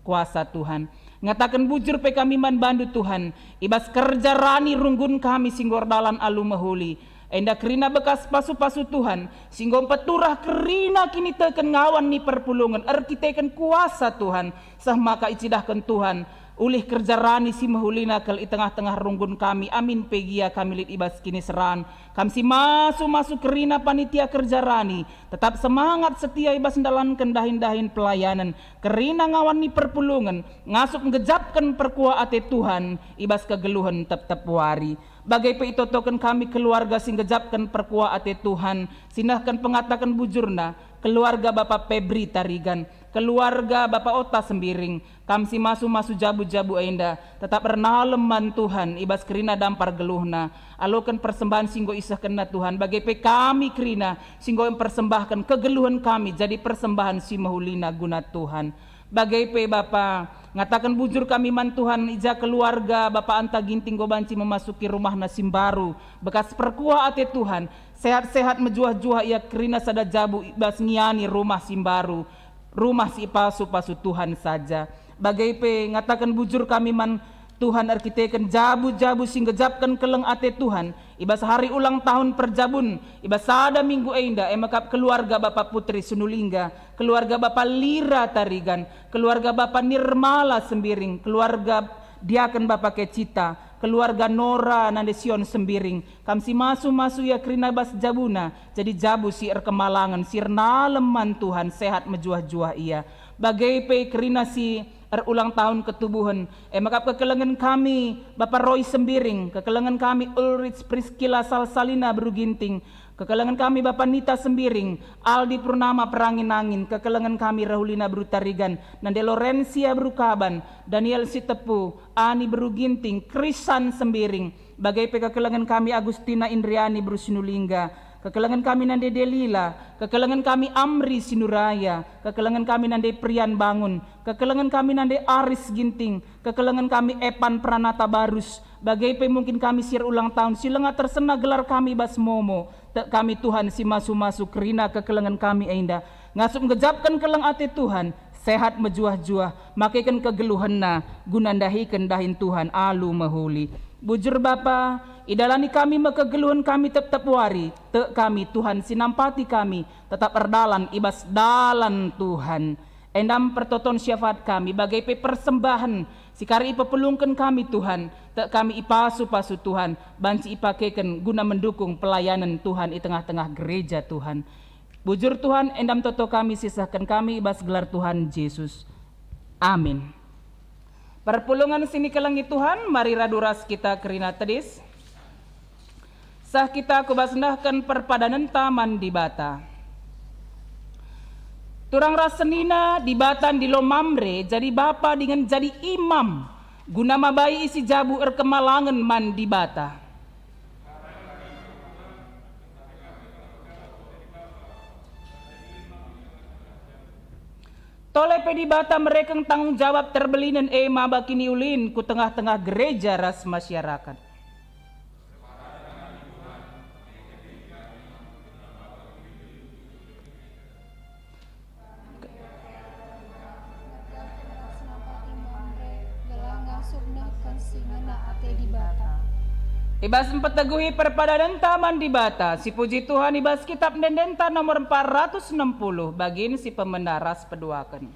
kuasa Tuhan. Ngataken bujur pe kami man bandu, Tuhan, i bas kerja rani runggun kami si enggo erdalan alu mehuli. Enda kerina bekas pasu-pasu Tuhan, si enggo mpeturah kerina kiniteken ngawan ni perpulungen erkiteken kuasa Tuhan, seh maka icidahken Tuhan ulih kerja rani si mehulina kal i tengah-tengah runggun kami, amin pe gia kami lit i bas kiniseran. Kam si masu-masu kerina panitia kerja rani, tetap semangat setia i bas ndalanken dahin-dahin pelayanen, kerina ngawan ni perpulungen, ngasup nggejapken perkuah ate Tuhan i bas kegeluhen tep-tep wari. Bage pe itotoken kami keluarga si nggejapken perkuah ate Tuhan, si nehken pengataken bujurna, keluarga Bapa Pebri Tarigan, keluarga Bapa Ota Sembiring, Kam si masu-masu jabu-jabu enda, tetap ernalem man Tuhan i bas kerina dampar geluhna. Aloken persembahen si enggo isehkenna Tuhan, bage pe kami kerina si enggo mpersembahken kegeluhen kami jadi persembahen si mehulina guna Tuhan. Bage pe, Bapa, ngataken bujur kami man Tuhan, i ja keluarga Bapa Anta Ginting enggo banci memasuki rumahna si mbaru. Bekas perkuah ate Tuhan, sehat-sehat mejuah-juah ia kerina sada jabu i bas ngiani rumah si mbaru. Rumah si ipasu-pasu Tuhan saja. Bage pe ngataken bujur kami man Tuhan erkiteken jabu-jabu si nggejapken keleng ate Tuhan i bas hari ulang tahun perjabun i bas sada minggu enda, e mekap keluarga Bapa Putri Sinulingga, keluarga Bapa Lira Tarigan, keluarga Bapa Nirmala Sembiring, keluarga diaken Bapa Kecita, keluarga Nora nande Sion Sembiring, Kam si masu-masu ia kerina bas jabuna, jadi jabu si erkemalangen, si ernalem man Tuhan, sehat mejuah-juah ia. Bage pe kerina si erulang tahun ketubuhen, e mekap kekelengen kami, Bapa Roy Sembiring, kekelengen kami Ulrich Priskila Salsalina Beru Ginting, kekelengen kami Bapa Nita Sembiring, Aldi Purnama Perangin-angin, kekelengen kami Rahulina Beru Tarigan, nande Lorensia Beru Kaban, Daniel Sitepu, Ani Beru Ginting, Krisan Sembiring, bage pe kekelengen kami Agustina Indriani Beru Sinulingga, kekelengen kami nande Delila, kekelengen kami Amri Sinuraya, kekelengen kami nande Prian Bangun, kekelengen kami nande Aris Ginting, kekelengen kami Epan Pranata Barus, bage pe mungkin kami si erulang tahun si langa tersena gelar kami bas momo, tek kami Tuhan si masu-masu kerina kekelengen kami enda, ngasup nggejapken keleng ate Tuhan, sehat mejuah-juah, makeken kegeluhenna, guna ndahiken dahin Tuhan alu mehuli. Bujur Bapa, idalani kami me kegeluhen kami tep-tep wari, tek kami Tuhan si nampati kami, tetap erdalan i bas dalan Tuhan. Enda me pertoton syafaat kami, bage pe persembahen si kari ipepulungken kami Tuhan, tek kami ipasu-pasu Tuhan, banci ipakeken guna mendukung pelayanen Tuhan i tengah-tengah gereja Tuhan. Bujur Tuhan, enda me toto kami sisehken kami i bas gelar Tuhan Jesus. Amin. Perpulungen si nikelengi Tuhan, mari radu ras kita kerina tedis. Seh kita ku bas nehken perpadanenta man Dibata. Turang ras senina, Dibata ndilo Mamre jadi bapa dingen jadi imam. guna mabai isi jabu erkemalangen man Dibata. Tole pe Dibata mereken tanggung jawab terbelinen e maba kiniulin ku tengah-tengah gereja ras masyarakat. Gelah ngasup nehken si ngena ate Dibata. I bas mpeteguhi perpadanenta man Dibata, sipuji Tuhan i bas Kitab Ende-endenta nomor empat ratus enam puluh, bagin si pemena ras peduaken.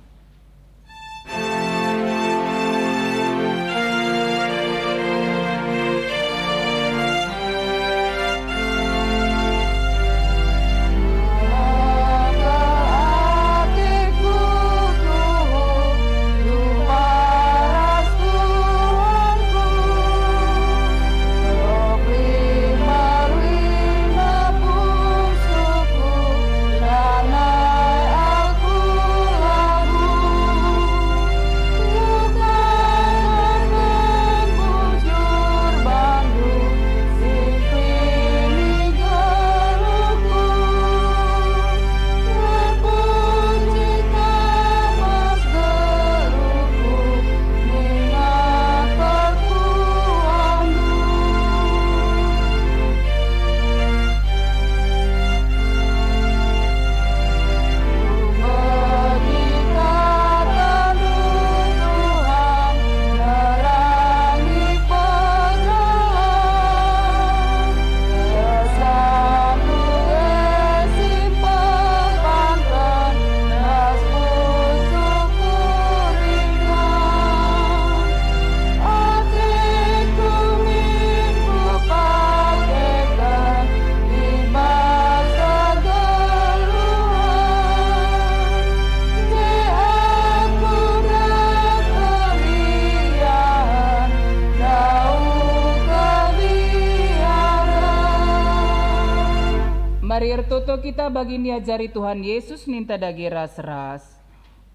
Mari ertoto kita bagi niajari Tuhan Yesus ninta dage ras-ras.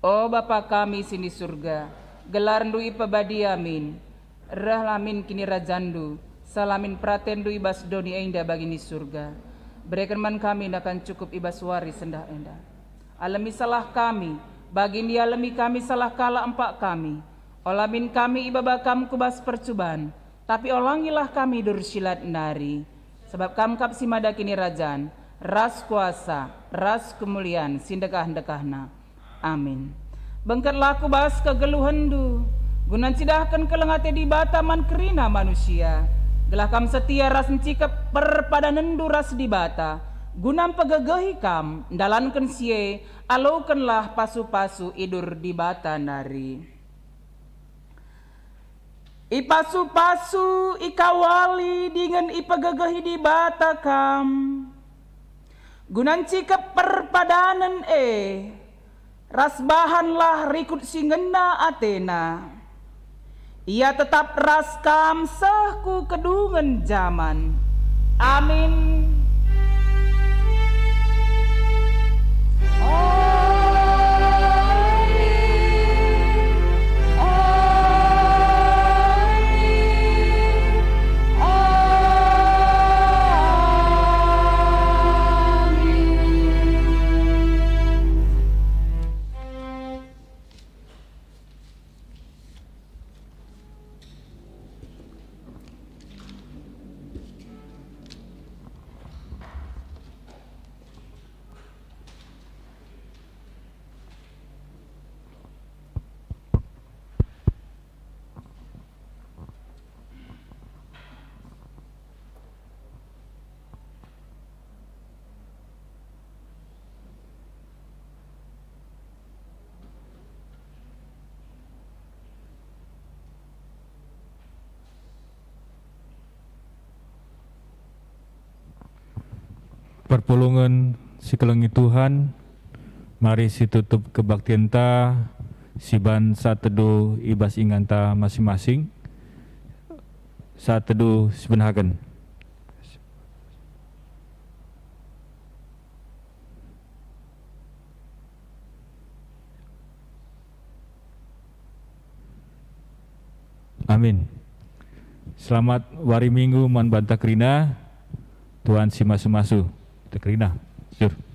O Bapa kami si ni Surga, gelarNdu ipebadia min, rehlah min kinirajanNdu, seh min peratenNdu i bas doni enda bagi ni Surga. Bereken man kami nakan cukup i bas wari sendah enda. Alemi salah kami, bagin ialemi kami salah kalak empak kami. Ola min kami ibaba Kam ku bas percuban, tapi olangilah kami dursilat nari. Sabap Kam kap si mada kinirajan, ras kuasa, ras kemulian si ndekah-ndekahna. Amin. Bengketlah ku bas kegeluhenNdu, guna ncidahken keleng ate Dibata man kerina manusia, gelah Kam setia ras ncikep perpadanenNdu ras Dibata, guna mpegegehi Kam ndalanken si e, alokenlah pasu-pasu idur Dibata nari. Ipasu-pasu, ikawali dingen ipegegehi Dibata kam. Guna ncikep perpadanen e, ras bahanlah rikut si ngena atena. Ia tetap ras kam seh ku kedungen jaman. Amin. Perpulungen sikelengi Tuhan, mari situtup kebaktinta siban saat teduh i bas inganta masing-masing, saat teduh sibenahaken. Amin. Selamat wari Minggu man banta kerina. Tuhan si masu-masu. Kita kerina. Sure.